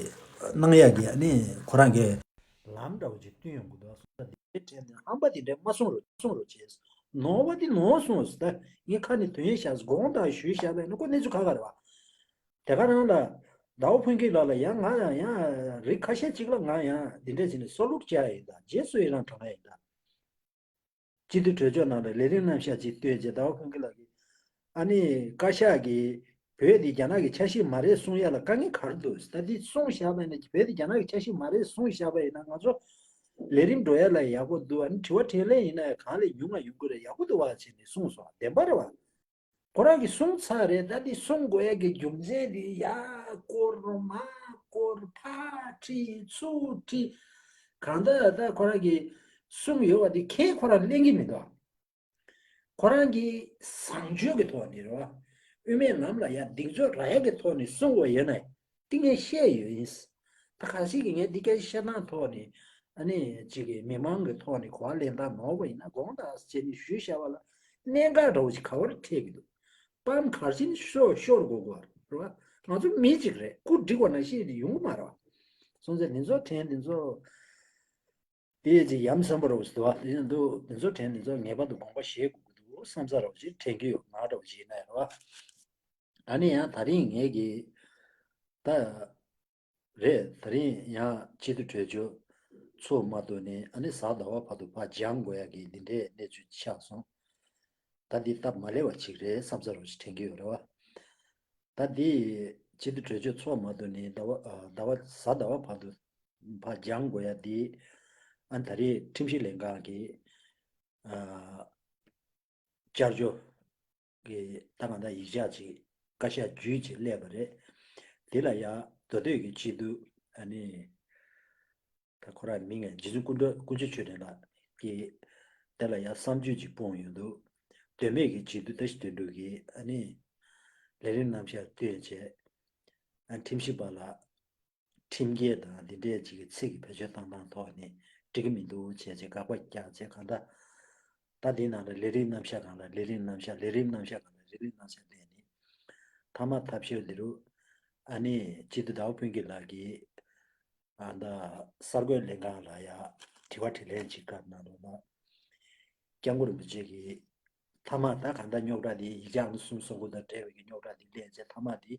གནང་ཡག་གི་ཨ་ནི་ཁོ་རང་གི་ལམ་འདྲ་བོ་ཅིག་བསྟུན་ཡོང་གི་འདུག་སོང་ཙང་དེ་འདྲས་དྲན་ནས་ཧམ་པ་དེ་འདྲས་མ་གསུང་རོགས་གསུང་རོགས་བྱས། ནོར་བ་དེ་ནོར་སོང་ཟེར། ད་ངས་ཁ་ནས་དོན་བཤད་དགོངས་དག་ཞུས་བཞག་པས་ན་ཁོ་གནས་ཚུལ་ཁ་ཁ་རེད་བ། དེ་ག་རང་ལ་ཟླ་བ་ཕུན་སྐྱིད་ལགས་ལ་ཡང་ང་ཡང་ཡང་རིགས་ཁ་ཤས་ཅིག་ལ་ང་ཡང་དེ་འདྲས་བྱས་ནས་སོ་ལུག་བཅག་ཡིན་ད་རྗེས་སུ་ཡི་རང་དྲངས་ཡིན་ད། སྤྱི་འཐུས་གྲོས་ཆོད་ནང་ལ་ལས་རིམ་རྣམ་གཞག་ཅིག་བཏོན་རྗེས་ཟླ་བ་ཕུན་སྐྱིད་ལགས་ཀྱིས་ཨ་ནི་བཀའ་ཤག་གིས་བོད་འདི་རྒྱ་ནག་གི་ཆ་ཤས་མ་རེད་གསུང་ཡ་ལ་དཀའ་ངལ་ག་རེ་འདུག་ད་འདི་གསུངས་བཞག་པ་ཡིན་ན་བོད་འདི་རྒྱ་ནག་གི་ཆ་ཤས་མ་རེད་གསུངས་བཞག་པ་ཡིན་ན་ང་ཚོ་ལས་རིམ་འགྲོ་ཡ་ལ་ཡག་པོ་འདུག་ཨ་ནི་དྲི་བ་དྲིས་ལན་ཡིན་ན་ཡང་གང་ལས་ཉུང་ང་ཡོང་གི་རེད། ཡག་པོ་འདུག་བ་བྱས་ནས་གསུངས་སོང་བདེན་པ་རེད་བ། ཁོ་རང་གིས་གསུངས་ཚར་རེད། ད་འདི་གསུང་དགོས་ཡ་གི་རྒྱུ་མཚན་འདི་ཡ་སྐོར་མ་སྐོར་ཕར་ཁྲིད་ཚུར་ཁྲིད་གང་ལྟར་ད་ཁོ་རང་གིས་གསུངས་ཡོད་པ་འདི་ཁས་ཁོ་རང་ལེན་གྱི་མི་འདུག་ཁོ་རང་གིས་བཟང་སྤྱོད་ཀྱི་ཐོག་ནས་རེད་བ། དབུ་མའི་ལམ་ལ་ཡ་གདེང་ཚོད་རག་ཡ་གི་ཐོག་ནས་གསུང་དགོས་ཡོད་ན། འདི་ངས་བཤད་ཡོད་ཡིན། ད་ག་ཞིག་གིས་ངས་འདི་སྐད་ཆ་བཤད་སྟངས་ཐོག་ནས་ཨ་ནི་གཅིག་གིས་མི་མང་གི་ཐོག་ནས་གོ་བ་ལེན་སྟངས་ནོར་བ་ཡིན་ན་དགོངས་དག་བྱས་ནས་ཞུས་བཞག་པ་ལ་གནད་འགག་འདྲ་བོ་ཞིག་ག་བར་འཕྲད་ཀྱི་འདུག་པམ་གར་ཕྱིན་ཤོར་ཤོར་དགོས་དགོས་རེད་བ། ང་ཚོ་མི་གཅིག་རེད། སྐུ་འགྲིག་པ་ནང་བཞིན་དེ་ཡོང་གི་མ་རེད་བ། སོང་ཙང་འདི་ཚོ་དྲན་འདི་ཚོ་དེ་ཅིག་ཡ་མཚན་པོ་རེད་བ། དེ་འདུག་འདི་ཚོ་དྲན་འདི་ཚོ་ངེས་པར་དུ་དགོངས་པ་བཞེས་དགོས་ཀྱི་འདུག་བསམ་ས་རེད་བ་ཅིག་དྲན་གྱི་ཡོད། ང་འདྲ་བོ་ཅིག་ཡིན་ན་ཡང་རེད་བ། ཨ་ནི་ཡང་ད་རིང་ངས་ཀྱི་ད་རེད། ད་རིང་ཡང་སྤྱི་འཐུས་གྲོས་ཆོད་ཚོགས་མ་ཐུབ་ནས་ཨ་ནི་གཟའ་ཟླ་བ་བར་དུ་ཕར་འགྱངས་དགོས་ཡ་གི་འདི་འདྲའི་གནས་ཚུལ་ཆགས་སོང་། ད་འདི་སྟབས་མ་ལེགས་པ་ཅིག་རེད་བསམ་ས་རུ་ཞིག་དྲན་གྱི་ཡོད་རེད་བ། ད་འདི་སྤྱི་འཐུས་གྲོས་ཆོད་ཚོགས་མ་ཐུབ་ནས་ཟླ་བ་ཨ་ཟླ་བ་གཟའ་ཟླ་བ་བར་དུ་ཕར་འགྱངས་དགོས་ཡ་འདི་ཨ་ད་རེས་ཁྲིམས་ཞིབ་ལྷན་ཁང་གི་ཨ། བསྐྱར་བཅོས་ཀྱི་ད་གང་ལྟར་ཡིག་ཆ་ཅིག་བཀའ་ཤག་བརྒྱུད་ཅིག་སླེབས་པ་རེད། དེ་ལ་ཡང་མདོ་སྟོད་ཀྱི་སྤྱི་འཐུས་ཨ་ནི་ད་ཁོ་རང་མིང་ངས་རྗེ་བཙུན་ཀུན་གྲོལ་ཀུན་གྲོལ་ཆོས་སྒྲོན་ལགས་ཀྱིས་དེ་ལ་ཡང་བསམ་ཚུལ་ཅིག་སྤུངས་ཡོང་འདུག་མདོ་སྨད་ཀྱི་སྤྱི་འཐུས་བཀྲ་ཤིས་དོན་གྲུབ་ཀྱིས་ཨ་ནི་ལས་རིམ་རྣམ་གཞག་བཏོན་བྱས་ཨ་ཁྲིམས་ཞིབ་པ་ལ་ཁྲིམས་འགལ་དང་འདི་འདྲའི་ཅིག་གི་ཚིག་གི་བེད་སྤྱོད་བཏང་སྟངས་ཐོག་ནས་འགྲིག་གི་མི་འདུག་བྱས་རྗེས་དགག་པ་རྒྱག་རྗེས་གང་ལྟར་ད་འདི་ནང་ལ་ལས་རིམ་རྣམ་གཞག་སྒང་ལ་ལས་རིམ་རྣམ་གཞག་ལས་རིམ་རྣམ་གཞག་སྒང་ལ་ལས་རིམ་རྣམ་གཞག་ལས་ནི་མཐའ་མ་ཐབས་ཤེས་འདི་རུ་ཨ་ནི་སྤྱི་འཐུས་ཟླ་བ་ཕུན་སྐྱིད་ལགས་ཀྱིས་ཨ་ད་གསར་འགོད་ལྷན་ཁང་ལ་ཡ་དྲི་བ་དྲིས་ལན་ཅིག་བཀའ་གནང་རོགས་གནང་། སྐྱབས་མགོན་རིན་པོ་ཆེ་གིས་མཐའ་མ་ད་གང་ལྟར་རྙོག་དྲ་འདི་ཡིག་ཆ་ཨང་གསུམ་སོ་དགུ་དང་འབྲེལ་བའི་གི་རྙོག་དྲ་འདི་སླེབས་ཚེ་མཐའ་མ་འདི་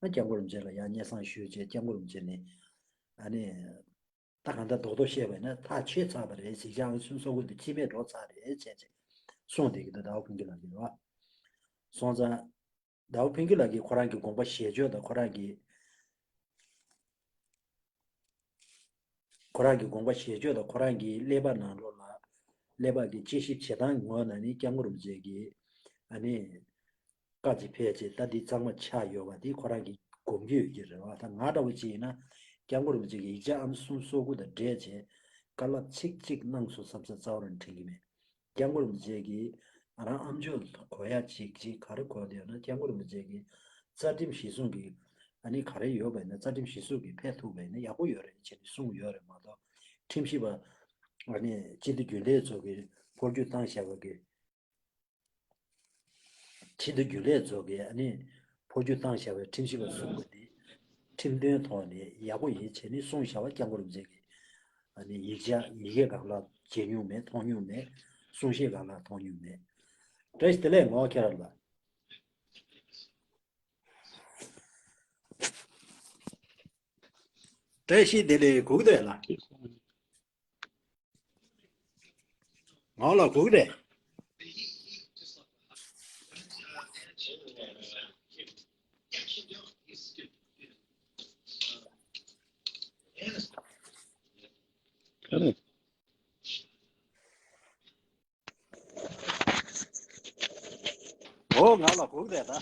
ཨ་སྐྱབས་མགོན་རིན་པོ་ཆེ་ལ་ཡང་སྙན་སེང་ཞུས་རྗེས་སྐྱབས་མགོན་རིན་པོ་ཆེ་ནས་ཨ་ནི་ད་གང་ལྟར་རྡོག་རྡོག་བཤད་པ་ཡིན་ན་ཐག་ཆོད་ཚར་བ་རེད། ཡིག་ཆ་ཨང་གསུམ་སོ་དགུ་འདི་ཕྱི་མེད་འགྲོ་ཚར་རེད་བྱས་ཚེ་གསུངས་བསྡད་ཀྱི་འདུག་ཟླ་བ་ཕུན་སྐྱིད་ལགས་ཀྱིས་རེད་བ། སོང་ཙང་ཟླ་བ་ཕུན་སྐྱིད་ལགས་ཀྱིས་ཁོ་རང་གི་དགོངས་པ་བཞེས་ཕྱོགས་དང་ཁོ་རང་གི་ཁོ་རང་གི་དགོངས་པ་བཞེས་ཕྱོགས་དང་ཁོ་རང་གི་ཀླད་པ་ནང་ལོགས་ལ་ཀླད་པ་གི་དཔྱད་ཞིབ་བྱེད་སྟངས་ངོས་ནས་ནི་སྐྱབས་མགོན་རིན་པོ་ཆེ་གིས་ཨ་ནི་བཀའ་ཅིག་ཕེབས་རྗེས་ད་འདི་གཙང་མ་ཆགས་ཡོད་པ་འདི་ཁོ་རང་གིས་སྒོམ་གྱི་ཡོད་ཀྱི་རེད་བ། ད་ང་འདྲ་བོ་ཅིག་ཡིན་ན་སྐྱབས་མགོན་རིན་པོ་ཆེ་གིས་ཡིག་ཆ་ཨང་གསུམ་སོ་དགུ་དང་འབྲེལ་བྱས་བཀའ་སློབ་ཚིག་གཅིག་གནང་སོང་བསམ་ས་རྩ་བ་རང་དྲན་གྱི་མེད། སྐྱབས་མགོན་རིན་པོ་ཆེ་གིས་ང་རང་ཨ་མཆོག་གོ་ཡ་གཅིག་གཅིག་ག་རེ་གོ་བསྡད་ཡོད་ན་སྐྱབས་མགོན་རིན་པོ་ཆེ་གིས་རྩ་ཁྲིམས་གཞི་བཟུང་གི་ཨ་ནི་ག་རེ་ཡོད་པ་ཡིན་ན་རྩ་ཁྲིམས་གཞི་བཟུང་གི་ཕེབས་ཐུབ་པ་ཡིན་ན་ཡག་པོ་ཡོད་རེད་བྱས་ནས་གསུངས་ཡོད་རེད་མ་གཏོགས་ཁྲིམས་ཞིབ་པ་ཨ་ནི་སྤྱི་འཐུས་རྒྱུན་ལས་ཚོ་གིས་འཕོ་འགྱུར་བཏང་བཞག་པ་གི་སྤྱི་འཐུས་རྒྱུན་ལས་ཚོ་གིས་ཨ་ནི་འཕོ་འགྱུར་བཏང་བཞག་པའི་ཁྲིམས་ཞིབ་པ་གསུམ་པོ་འདི་ ཁྲིམས་དོན་ཐོག་ནས་ཡག་པོ་ཡིན་བྱས་ནས་གསུངས་བཞག་པ། སྐྱབས་མགོན་རིན་པོ་ཆེ་གིས་ཨ་ནི་ཡིག་ཆ་ཡི་གེ་སྒང་ལ་མཇལ་མྱོང་མེད། མཐོང་མྱོང་མེད། གསུང་བཤད་སྒང་ལ་མཐོང་མྱོང་མེད། བཀྲ་ཤིས་བདེ་ལེགས། ངོ་ཁྱེད་རང་ལ། བཀྲ་ཤིས་བདེ་ལེགས། གོ་གི་འདུག་ལགས། ང་ལ་གོ་གི་རེད། ག་རེ། ཨོ། ང་ལ་གོ་གི་རེད་ད།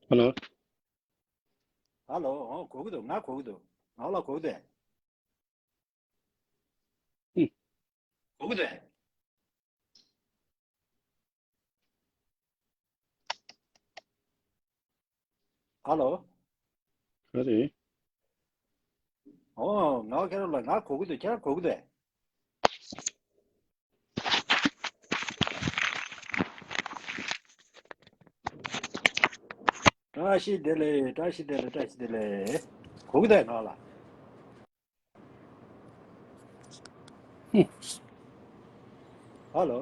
ཧ་ལོ། ཧ་ལོ། ཨོ། གོ་གི་འདུག་ང་གོ་གི་འདུག་ང་ལ་གོ་གི་འདུག་ཧུམ། གོ་གི་འདུག་ཧ་ལོ། ག་རེ། ཨོ། ང་ཁྱེད་རང་ལ་ང་གོ་གི་འདུག་ཁྱེད་རང་གོ་གི་འདུག་བཀྲ་ཤིས་བདེ་ལེགས། བཀྲ་ཤིས་བདེ་ལེགས། བཀྲ་ཤིས་བདེ་ལེགས། གོ་གི་འདུག་ང་ལ། ཧུམ། ཧ་ལོ།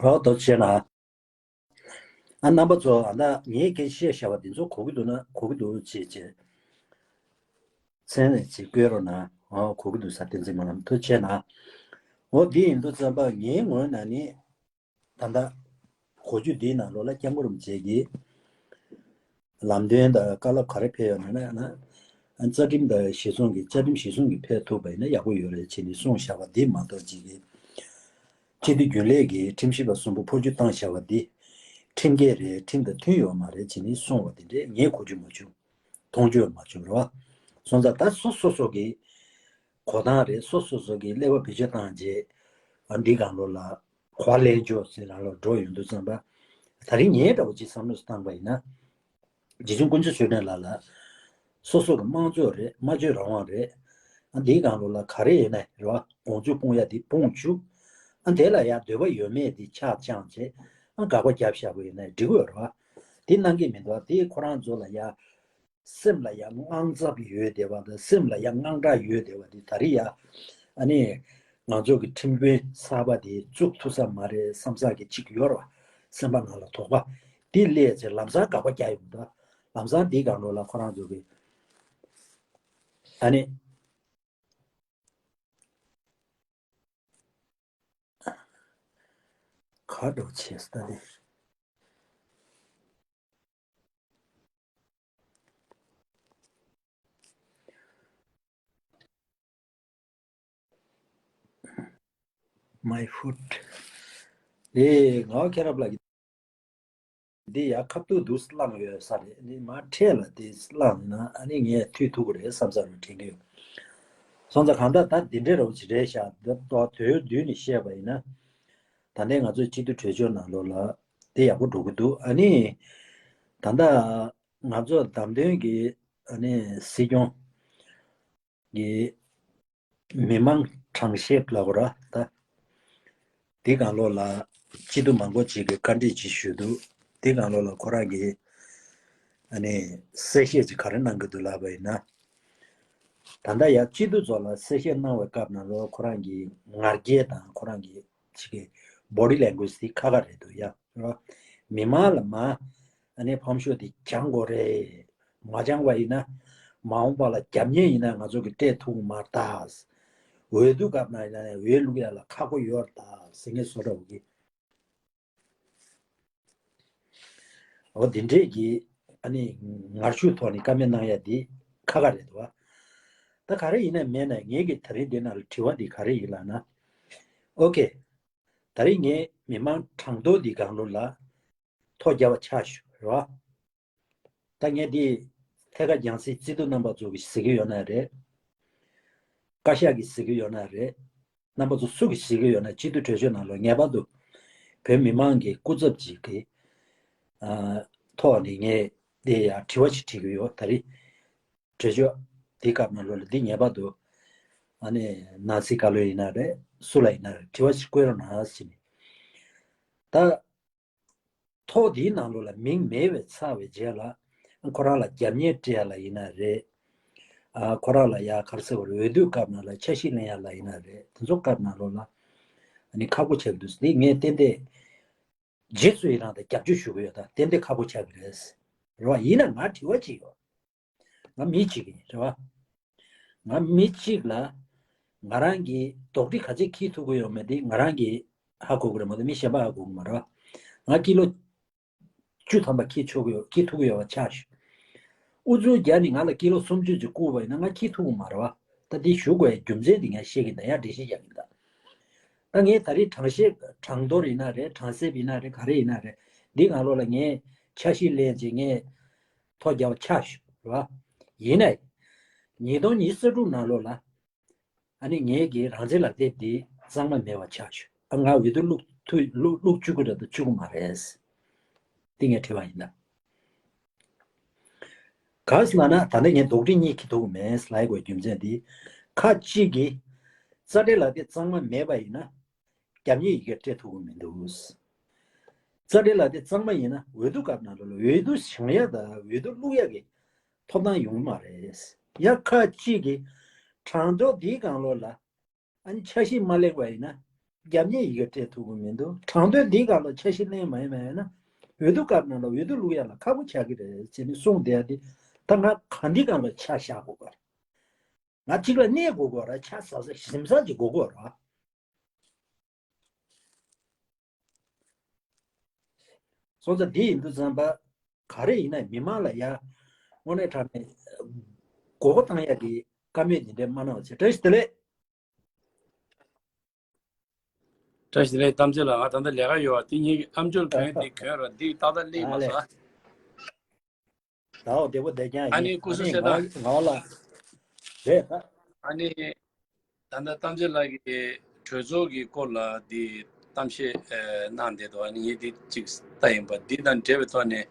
ཨོ། ཐུགས་རྗེ་གནང་། ཨ། རྣམ་པ་ཚོ། ཨ། ད་ངས་སྐད་ཆ་བཤད་བཞག་པ་འདི་ཚོ་གོ་གི་འདུག་ན། གོ་གི་འདུག་ཅེས་ཅེས་མཚན་ནས་ཅིག་བཀོད་རོགས་གནང་། ཨོ། གོ་གི་འདུག་ས། བསྟན་འཛིན་སྨོན་ལམ། ཐུགས་རྗེ་གནང་། འོ། འདི་ཡིན་དུས་ཙམ་པ་ངའི་ངོས་ནས་ནི། ད་ལྟ་གོ་རྒྱུ་འདིའི་ནང་ལོགས་ལ་སྐྱབས་མགོན་རིན་པོ་ཆེ་གིས་ལམ་སྟོན་དང་བཀའ་སློབ་ག་རེ་ཕེབས་ཡོད་ན་ན་ན། རྩ་ཁྲིམས་དང་གཞི་བཟུང་གིས། བཅའ་ཁྲིམས་གཞི་བཟུང་གིས་ཕེབས་ཐུབ་པ་ཡིན་ན་ཡག་པོ་ཡོད་རེད་ཅེས་ནས་གསུངས་བཞག་པ་འདི་མ་གཏོགས་ཅིག་གིས། སྤྱི་འཐུས་རྒྱུན་ལས་ཀྱིས་ཁྲིམས་ཞིབ་པ་གསུམ་པོ་འཕོ་འགྱུར་བཏང་བཞག་པ་འདི་ཁྲིམས་འགལ་རེད། ཁྲིམས་དང་མཐུན་ཡོད་མ་རེད་ཅེས་ནས་གསུངས་པ་འདི་འདྲས་ངས་གོ་རྒྱུ་མ་བྱུང་། མཐོང་རྒྱུ་མ་བྱུང་རེད་བ། སོང་ཙང་ད་སོ་སོ་སོ་གི་གོ་སྟངས་རེད། སོ་སོ་སོ་གི་ཀླད་པ་བེད་སྤྱོད་བཏང་རྗེས། ཨ། འདི་སྒང་ལོགས་ལ་གོ་བ་ལེན་ཕྱོགས་ཟེར་ནང་ལོགས་འགྲོ་ཡོང་དུས་ཙམ་པ། ད་རིང་ངའི་འདྲ་བོ་ཅིག་བསམ་བློ་བཏང་པ་ཡིན་ན། རྗེ་བཙུན་དཀོན་མཆོག་ཆོས་སྒྲོན་ལགས་ལ། སོ་སོ་གི་དམངས་གཙོ་རེད། སྨྲ་བརྗོད་རང་དབང་རེད། ཨ། འདིའི་སྒང་ལོགས་ལ་ག་རེ་ཡིན་ན་རེད་བ། དགོངས་ཚུལ་སྤུངས་ཡ་འདི་སྤུངས་བཅུག་ཨ། དེ་ལ་ཡ་འདོད་པ་ཡོད་མེད་འདི་ཆ་བཅངས་བྱས། ཨ། དགག་པ་བརྒྱབ་བཞག་པ་ཡིན་ན་འགྲིག་གི་ཡོད་རེད་བ། དེ་གནང་གི་མི་འདུག་དེ་ཁོ་རང་ཚོ་ལ་ཡ། སེམས་ལ་ཡ་དངངས་འཚབ་ཡོད་བསྡད་པ་དང་། སེམས་ལ་ཡ་དངངས་སྐྲག་ཡོད་བསྡད་པ་དེ་ད་རེས་ཡ། ཨ་ནི་ང་ཚོ་གི་ཁྲིམས་དཔོན་གསར་པ་དེ་བཙུགས་ཐུབ་ས་མ་རེད་བསམ་ས་གི་ཅིག་ཡོད་རེད་བ། སེམས་པ་ནང་ལ་དོགས་པ་དེ་སླེབས་ཚེ་ལམ་སང་དགག་པ་རྒྱག་ཡོང་། ད་ལམ་སང་དེའི་སྒང་ལོགས་ལ་ཁོ་རང་ཚོ་གི། ཨ་ནི། ག་འདྲ་བྱས་ད་དེ། My foot. ཨེ། ང་ཁྱེད་རབ་ལ། འདི་ཡ་ཁ་ཐུག་ཏུ་བླངས་ཡོད་ས་རེད། ཨ་ནི་མར་འཕྲེད་ལ་དེ་བླངས་ན་ཨ་ནི་ངས་མཐུད་ཐུབ་ཀྱི་རེད་བསམ་ས་རུ་དྲན་གྱི་ཡོད། སོང་ཙང་གང་ལྟར་ད་འདི་འདྲའི་རོབ་ཅིག་རེད་ཤག་འདི་ཏོག་དོན་བསྡུས་ནས་བཤད་པ་ཡིན་ན། ད་ལྟའི་ང་ཚོའི་སྤྱི་འཐུས་གྲོས་ཆོད་ནང་ལོགས་ལ་དེ་ཡག་པོ་འགྲོ་གི་འདུག་ཨ་ནི་ད་ལྟ་ང་ཚོ་བདམས་ཐོན་གྱི་ཨ་ནི་སྲིད་སྐྱོང་གི་མི་མང་གྲངས་བཤེར་ལབ་དགོས་ར་ད། དེ་སྒང་ལོགས་ལ་སྤྱི་འཐུས་མང་པོ་ཅིག་གིས་བཀའ་འདྲི་ཅིག་ཞུས་འདུག་དེ་སྒང་ལོགས་ལ་ཁོ་རང་གིས་ཨ་ནི་གསལ་བཤད་ཅིག་ག་རེ་གནང་གི་འདུག་ལབ་པ་ཡིན་ན། ད་ལྟ་ཡ་སྤྱི་འཐུས་ཚོ་ལ་གསལ་བཤད་གནང་བའི་སྐབས་ནང་ལོགས་ཁོ་རང་གིས་ང་རྒྱལ་དང་ཁོ་རང་གི་ཅིག་གི་body language་དེ་ཁ་ཁ་རེད་འདུག་ཡ། མི་མང་ལ་མ་ཨ་ནི་ཕམ་ཤུགས་དེ་སྦྱང་དགོས་རེད། མ་སྦྱང་བ་ཡིན་ན་མ་འོངས་པ་ལ་རྒྱབ་གཉེར་ཡིན་ན་ང་ཚོ་གི་སྤྲད་ཐུབ་མ་རེད་ད། འོས་བསྡུ་སྐབས་ན་ཡིན་ན་འོས་བླུག་ཡ་ལ་ཁག་པོ་ཡོད་རེད་ད་ཟེར་མཁན་བཟོ་འདྲ་བོ་གི། འོ་འདི་འདྲས་ཀྱི་ཨ་ནི་ངར་ཤུགས་ཐོག་ནས་བཀའ་མོལ་གནང་ཡ་འདི་ཁ་ཁ་རེད་འདུག་བ། ད་ག་རེ་ཡིན་ན་མེད་ན་ངེད་ཀྱི་ད་རེས་འདི་ནང་ལ་དྲི་བ་འདི་ག་རེ་ཡིན་ལབ་ན། ཨོ་ཁེ། ད་རེས་ངས་མི་མང་གྲངས་ཐོ་འདི་སྒང་ལོགས་ལ་ཐོ་རྒྱབ་པ་ཆགས་ཞུ་རེད་བ། ད་ངས་འདི་ཐད་ཀར་རྒྱང་སྲིང་རྩིས་ཐོ་རྣམ་པ་ཚོ་གིས་གཟིགས་ཀྱི་ཡོད་ན་རེད། བཀའ་ཤག་གིས་གཟིགས་ཀྱི་ཡོད་ན་རེད། རྣམ་པ་ཚོ་སུ་གིས་གཟིགས་ཀྱི་ཡོད་ན་སྤྱི་འཐུས་གྲོས་ཆོད་ནང་ལོགས་ངེས་པར་དུ་བོད་མི་མང་གི་སྐུ་ཚབ་ཅིག་གིས་ ཨ་ཐོག་ནས་ངས་དེ་ཡང་དྲི་བ་ཞིག་དྲི་གི་ཡོད། ད་རེས་གྲོས་ཆོད་དེའི་སྐབས་ནང་ལོགས་ལ་འདི་ངེས་པར་དུ་ཨ་ནི་ནང་སྲིད་བཀའ་བློན་ཡིན་ན་རེད། སུ་ལ་ཡིན་ན་རེད། དྲི་བ་ཞིག་བཀོད་རོགས་གནང་ཟེར་ནས། ད་ཐོག་དེའི་ནང་ལོགས་ལ་མིང་མེད་པའི་ཚར་བའི་རྗེས་ལ་ཁོ་རང་ལ་རྒྱབ་གཉེར་སྤྲད་ཡ་ལ་ཡིན་ན་རེད། ཨ་ཁོ་རང་ལ་ཡ་ག་རེ་ཟེར་བ་རེད། འོས་བསྡུ་སྐབས་ནང་ལ་ཆ་ཤས་ལེན་ཡ་ལ་ཡིན་ན་རེད། དེ་ཚོ་སྐབས་ནང་ལོགས་ལ་ཨ་ནི་ཁག་པོ་ཆགས་ཀྱི་འདུག་འདི་ངས་ཏན་ཏན་རྗེས་སུ་ཡི་རང་དང་རྒྱབ་སྐྱོར་ཞུ་གི་ཡོད། ད་ཏན་ཏན་ཁག་པོ་ཆགས་ཀྱི་རེད། རེད་བ། ཡིན་ན་ང་དྲི་བ་ཅིག་ཡོད། ང་མི་གཅིག་ཡིན། རེད་བ། ང་མི་གཅིག་ལ་ང་རང་གིས་དོགས་འདྲི་ག་ཚད་འཁྱེར་ཐུབ་ཀྱི་ཡོད་མེད་དེ་ང་རང་གིས་ཧ་གོ་གི་རེད་མ་གཏོགས་མི་གཞན་པ་ཧ་གོ་གི་མ་རེད་བ། ང་ཀི་ལོ་བཅུ་ཐམ་པ་འཁྱེར་ཆོག་གི་ཡོད། འཁྱེར་ཐུབ་ཀྱི་ཡོད་པ་ཆགས་ཤིག་ཨུ་ཚུགས་རྒྱག་ནས་ང་ལ་ཀི་ལོ་སུམ་ཅུ་ཅིག་བསྐུར་བ་ཡིན་ན་ང་འཁྱེར་ཐུབ་ཀྱི་མ་རེད་བ། ད་འདི་ཞུ་དགོས་རྒྱུ་མཚན་འདི་ངས་བཤད་ཀྱི་འདུག་ཡ་འགྲེལ་བཤད་རྒྱག་གི་འདུག་ད་ངས་ད་རེས་དྲང་བཤད་དྲང་དོར་ཡིན་ན་རེད། དྲང་གསེབ་ཡིན་ན་རེད། ག་རེ་ཡིན་ན་རེད། འདི་ང་ལོ་ལ་ངས་ཆ་ཤས་ལེན་བྱས་ངས་ཐོ་རྒྱག་པ་ཆགས་ཤིག་རེད་བ། ཡིན་ནའི་ཉིས་སྟོང་ཉི་ཤུ་རྩ་དྲུག་ནང་ལོགས་ལ་ཨ་ནི་ངེད་ཀྱི་རང་བཙན་ལག་དེབ་འདི་གཙང་མ་མེད་པ་ཆགས་བྱུང་། ཨ་ང་འོས་བསྡུ་བླུག་ཐུབ་བླུག་བླུག་བཅུག་གི་རེད་དང་བཅུག་གི་མ་རེད། འདི་ངས་དྲི་བ་ཡིན་ད། ག་ཟེར་ལབ་ན་ད་ལྟ་ངས་དོགས་འདྲི་གཉིས་འཁྱེར་ཐུབ་ཀྱི་མེད་ལབ་དགོས་རྒྱུ་མཚན་འདི། ཁག་གཅིག་གིས་རྩ་ཁྲིམས་ལག་དེབ་གཙང་མ་མེད་པ་ཡིན་ན། རྒྱབ་གཉེར་ཡི་གེ་སྤྲད་ཐུབ་ཀྱི་མི་འདུག་རྩ་ཁྲིམས་ལག་དེབ་གཙང་མ་ཡིན་ན་འོས་བསྡུ་སྐབས་ནང་ལོགས་ལ་འོས་བསྡུ་བྱུང་ཡ་དང་འོས་བསྡུ་བླུག་ཡ་གི་ཐོབ་ཐང་ཡོང་གི་མ་རེད། ཡ་ཁག་གཅིག་གིས་གྲངས་ཐོ་འདིའི་སྒང་ལོགས་ལ་ཨ་ནི་ཆ་ཤས་མ་ལེན་པ་ཡིན་ན་རྒྱབ་གཉེར་ཡི་གེ་སྤྲད་ཐུབ་ཀྱི་མི་འདུག་གྲངས་ཐོ་འདིའི་སྒང་ལ་ཆ་ཤས་ལེན་མ་ཡིན་མ་ཡིན་ན་འོས་བསྡུ་སྐབས་ནང་ལ་འོས་བསྡུ་བླུག་ཡ་ལ་ཁག་པོ་ཆགས་ཀྱི་རེད་ཅེས་ནས་གསུངས་བསྡད་ཡ་དེ། ད་ང་ག་འདི་སྒང་ལ་ཆ་བཞག་དགོས་པ་རེད། ང་གཅིག་ལ་གནས་དགོས་དགོས་ར་ཆ་ཟ་ས་ཞིམ་ས་ཅིག་དགོས་དགོས་ར། སོང་ཙང་འདི་ཡིན་དུས་ཙམ་པ་ག་རེ་ཡིན་ན་མི་མང་ལ་ཡ་དངོས་གནས་དྲང་གནས་མགོ་སྐོར་བཏང་ཡ་གི་བཀའ་མོལ་འདི་འདྲ་མ་གནང་བ་བྱས། བཀྲ་ཤིས་བདེ་ལེགས། བཀྲ་ཤིས་བདེ་ལེགས། གཏམ་ཚེ་ལགས། ང་ད་ལྟ་ལས་ཀ་ཡོད་པ་དེ་ངེད་ཀྱི་ཨམ་ཅོག་གྱོན་དེ་གྱོན་ར་འདི་ཏག་ཏག་སླེབས་མ་ཨ་ལས། སོང་། ཟླ་བ་བདེ་པོ་བསྡད་རྐྱང་ཨ་ཡིན། ནི་སྐུ་ཨ་གཟུགས་ནི་གསལ་ངག་ཐང་། ངག་ལ་རེད་ད། ཨ་ནི་ད་ལྟ་གཏམ་ཚེ་ལགས་ཀྱིས་གྲོས་ཚོགས་ཀྱི་སྐོར་ལ་འདི་གཏམ་བཤད་ཨེ་གནང་བསྡད་འདུག་ཨ་ནི་ངས་འདི་གཅིག་ལྟ་ཡིན་པ། འདི་དང་འབྲེལ་བའི་ཐོག་ནས་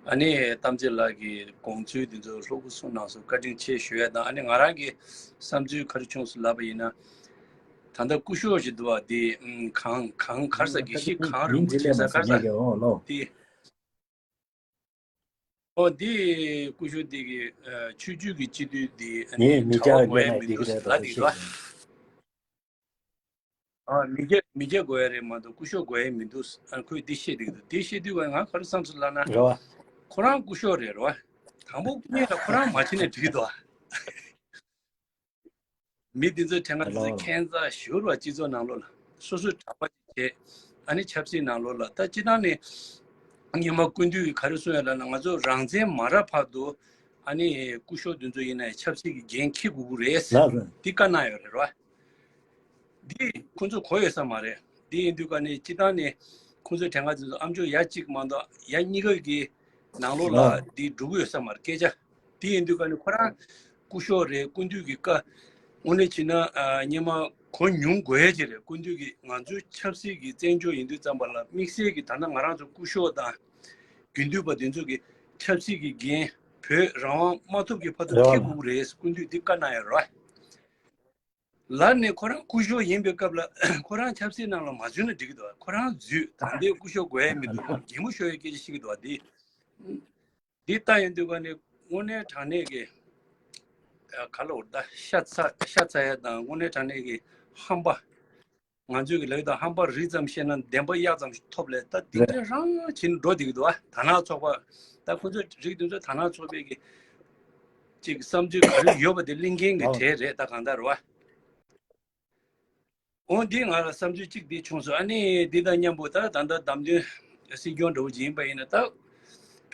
ཨ་ནི་གཏམ་ཚེ་ལགས་ཀྱི་དགོངས་ཚུལ་འདི་ཚོ་ལྷུག་པོ་གསུངས་གནང་སོང་། བཀའ་དྲིན་ཆེ་ཞུ་ཡ་དང་། ཨ་ནི་ང་རང་གི་བསམ་ཚུལ་ག་རེ་བྱུང་སོང་ལབ་པ་ཡིན་ན། ད་ལྟ་སྐུ་ཞབས་ཞིག་འདུག་བ། འདི་ཨམ་གང་གང་ག་རེ་ཟེར། དགེ་བཤེས་གང་རུ་མིང་འདི་བྱེད་ས་ག་རེ་ཟེར། འདི། ཨོ་འདི་སྐུ་ཞབས་འདི་གི་ཨ་ཆོས་བརྒྱུད་ཀྱི་སྤྱི་འཐུས་འདི་ཨ་ངས་ནི་མི་གྲྭ་བ་དགོས་ཡ་མེད་འདི་མི་འདུག་གི་རེད་ལབ་དོ་འདི་ཞེས་འདུག་བ། ཨ་མི་སྐྱ་མི་སྐྱ་དགོས་ཡ་རེད་མ་གཏོགས་སྐུ་ཞབས་དགོས་ཡ་མི་འདུག་ཨ་ཁོས་འདི་བཤད་འདུག་འདི་བཤད་དུས་ང་ག་རེ་བསམ་སོང་ལབ་ན། རེད་བ། ཁོ་རང་སྐུ་ཞབས་རེད། རེད་བ། དང་པོ་སྔོན་ལ་ཁོ་རང་མ་བྱས་ན་འགྲིག་གི་འདུག་བ། མི་འདི་ཚོའི་གྲས་ང་འདི་ཚོ་ལོ། ཁྱད་མཚར་ཞེ་པོ་རེད་བ། སྤྱི་ཚོགས་ནང་ལོགས་ལ་སོ་སོས་གྲྭ་པ་ཅིག་བྱས། ཨ་ནི་ཆབ་སྲིད་ནང་ལོགས་ལ་ད་སྤྱིར་བཏང་ནས་སྔོན་མ་སྐུ་མདུན་གྱིས་ག་རེ་གསུངས་ཡོད་ལབ་ན། ང་ཚོ་རང་བཙན་མ་རག་བར་དུ་ཨ་ནི་སྐུ་ཞབས་འདི་ཚོ་ཡིན་ན་ཡང་ཆབ་སྲིད་ཀྱི་འགན་འཁྱེར་དགོས་ཀྱི་རེད། ལགས་སོ། འདི་བཀའ་གནང་ཡོད་རེད་བ། འདི་ཁོང་ཚོ་གོ་ཡོད་ས་མ་རེད། འདི་ཡིན་དུས་ཀ་ནས་སྤྱིར་བཏང་ནས་ཁོང་ཚོའི་གྲས་ང་ཚོ་ཨམ་ཅོག་ཡ་གཅིག་མ་གཏོགས་ཡ་གཉིས་ཀ་གི་ནང་ལོགས་ལ་ལགས། འདི་འགྲོ་གི་ཡོད་ས་མ་རེད་སྐད་ཆ། འདི་ཡིན་དུས་ཀ་ནས་ཁོ་རང་སྐུ་ཞབས་རེད། སྐུ་མདུན་གྱི་བཀའ་དངོས་གནས་བྱས་ན་ཨ་སྔོན་མ་གོ་མྱོང་དགོས་ཡ་ཅིག་རེད། སྐུ་མདུན་གྱིས་ང་ཚོའི་ཆབ་སྲིད་ཀྱི་བཙན་བྱོལ་ཡིན་དུས་ཙམ་པ་ལ་དམིགས་བསལ་གྱི་ད་ལྟ་ང་རང་ཚོ་སྐུ་ཞབས་དང་དགེ་འདུན་པ་འདི་ཚོ་གི་ཆབ་སྲིད་ཀྱི་འགན་བོད་རང་དབང་མ་ཐོབ་ཀྱི་བར་དུ་ལགས། འཁྱེར་དགོས་ཀྱི་རེད། སྐུ་མདུན་འདི་བཀའ་གནང་ཡོད་རེད་བ། ལར་ནས་ཁོ་རང་སྐུ་ཞབས་ཡིན་པའི་སྐབས་ལ་ཁོ་རང་ཆབ་སྲིད་ནང་ལ་མ་འཛུལ་ན་འགྲིག་གི་འདུག་ཁོ་རང་འཛུལ། ད་ལྟའི་སྐུ་ཞབས་དགོས་ཡ་མི་འདུག་གད་མོ་ཤོར་ཡའི་སྐད་ཆ་བཤད་ཀྱི་འདུག་འདི་འདི་ལྟ་ཡོང་དུས་ཀ་ནས་དངོས་གནས་དྲང་གནས་ཀྱི་ཨ་ག་ལ་འོར་ད་ཤ་ཚ་ཤ་ཚ་ཡ་དང་། དངོས་གནས་དྲང་གནས་ཀྱི་ཧམ་པ། ང་ཚོས་ཀྱི་ལབ་ཡོད་ད། ཧམ་པ་རི་ཙམ་བཤད་ན་བདེན་པ་གཡག་ཙམ་ཐོབ་ལས། ད་འདི་འདྲ་རང་བྱས་ནས་འགྲོ་བསྡད་ཀྱི་འདུག་ཨ། དར་ནག་ཚོགས་པ་ད་ཁོ་ཚོ་རིགས་འདི་ཚོ་དར་ནག་ཚོགས་པའི་གི་ཅིག་བསམ་ཚུལ་ག་རེ་ཡོད་པ་དེ་གླེང་མཁན་གྱི་གྲས་རེད་ད་གང་ལྟར་བ། འོ་འདི་ང་ལ་བསམ་ཚུལ་གཅིག་འདི་བྱུང་སོང་། ཨ་ནི་འདི་དང་མཉམ་པོ་ད་ད་ལྟ་བདམས་ཐོན་སྲིད་སྐྱོང་འདྲ་བོ་ཅིག་ཡིན་པ་ཡིན་ན་ད་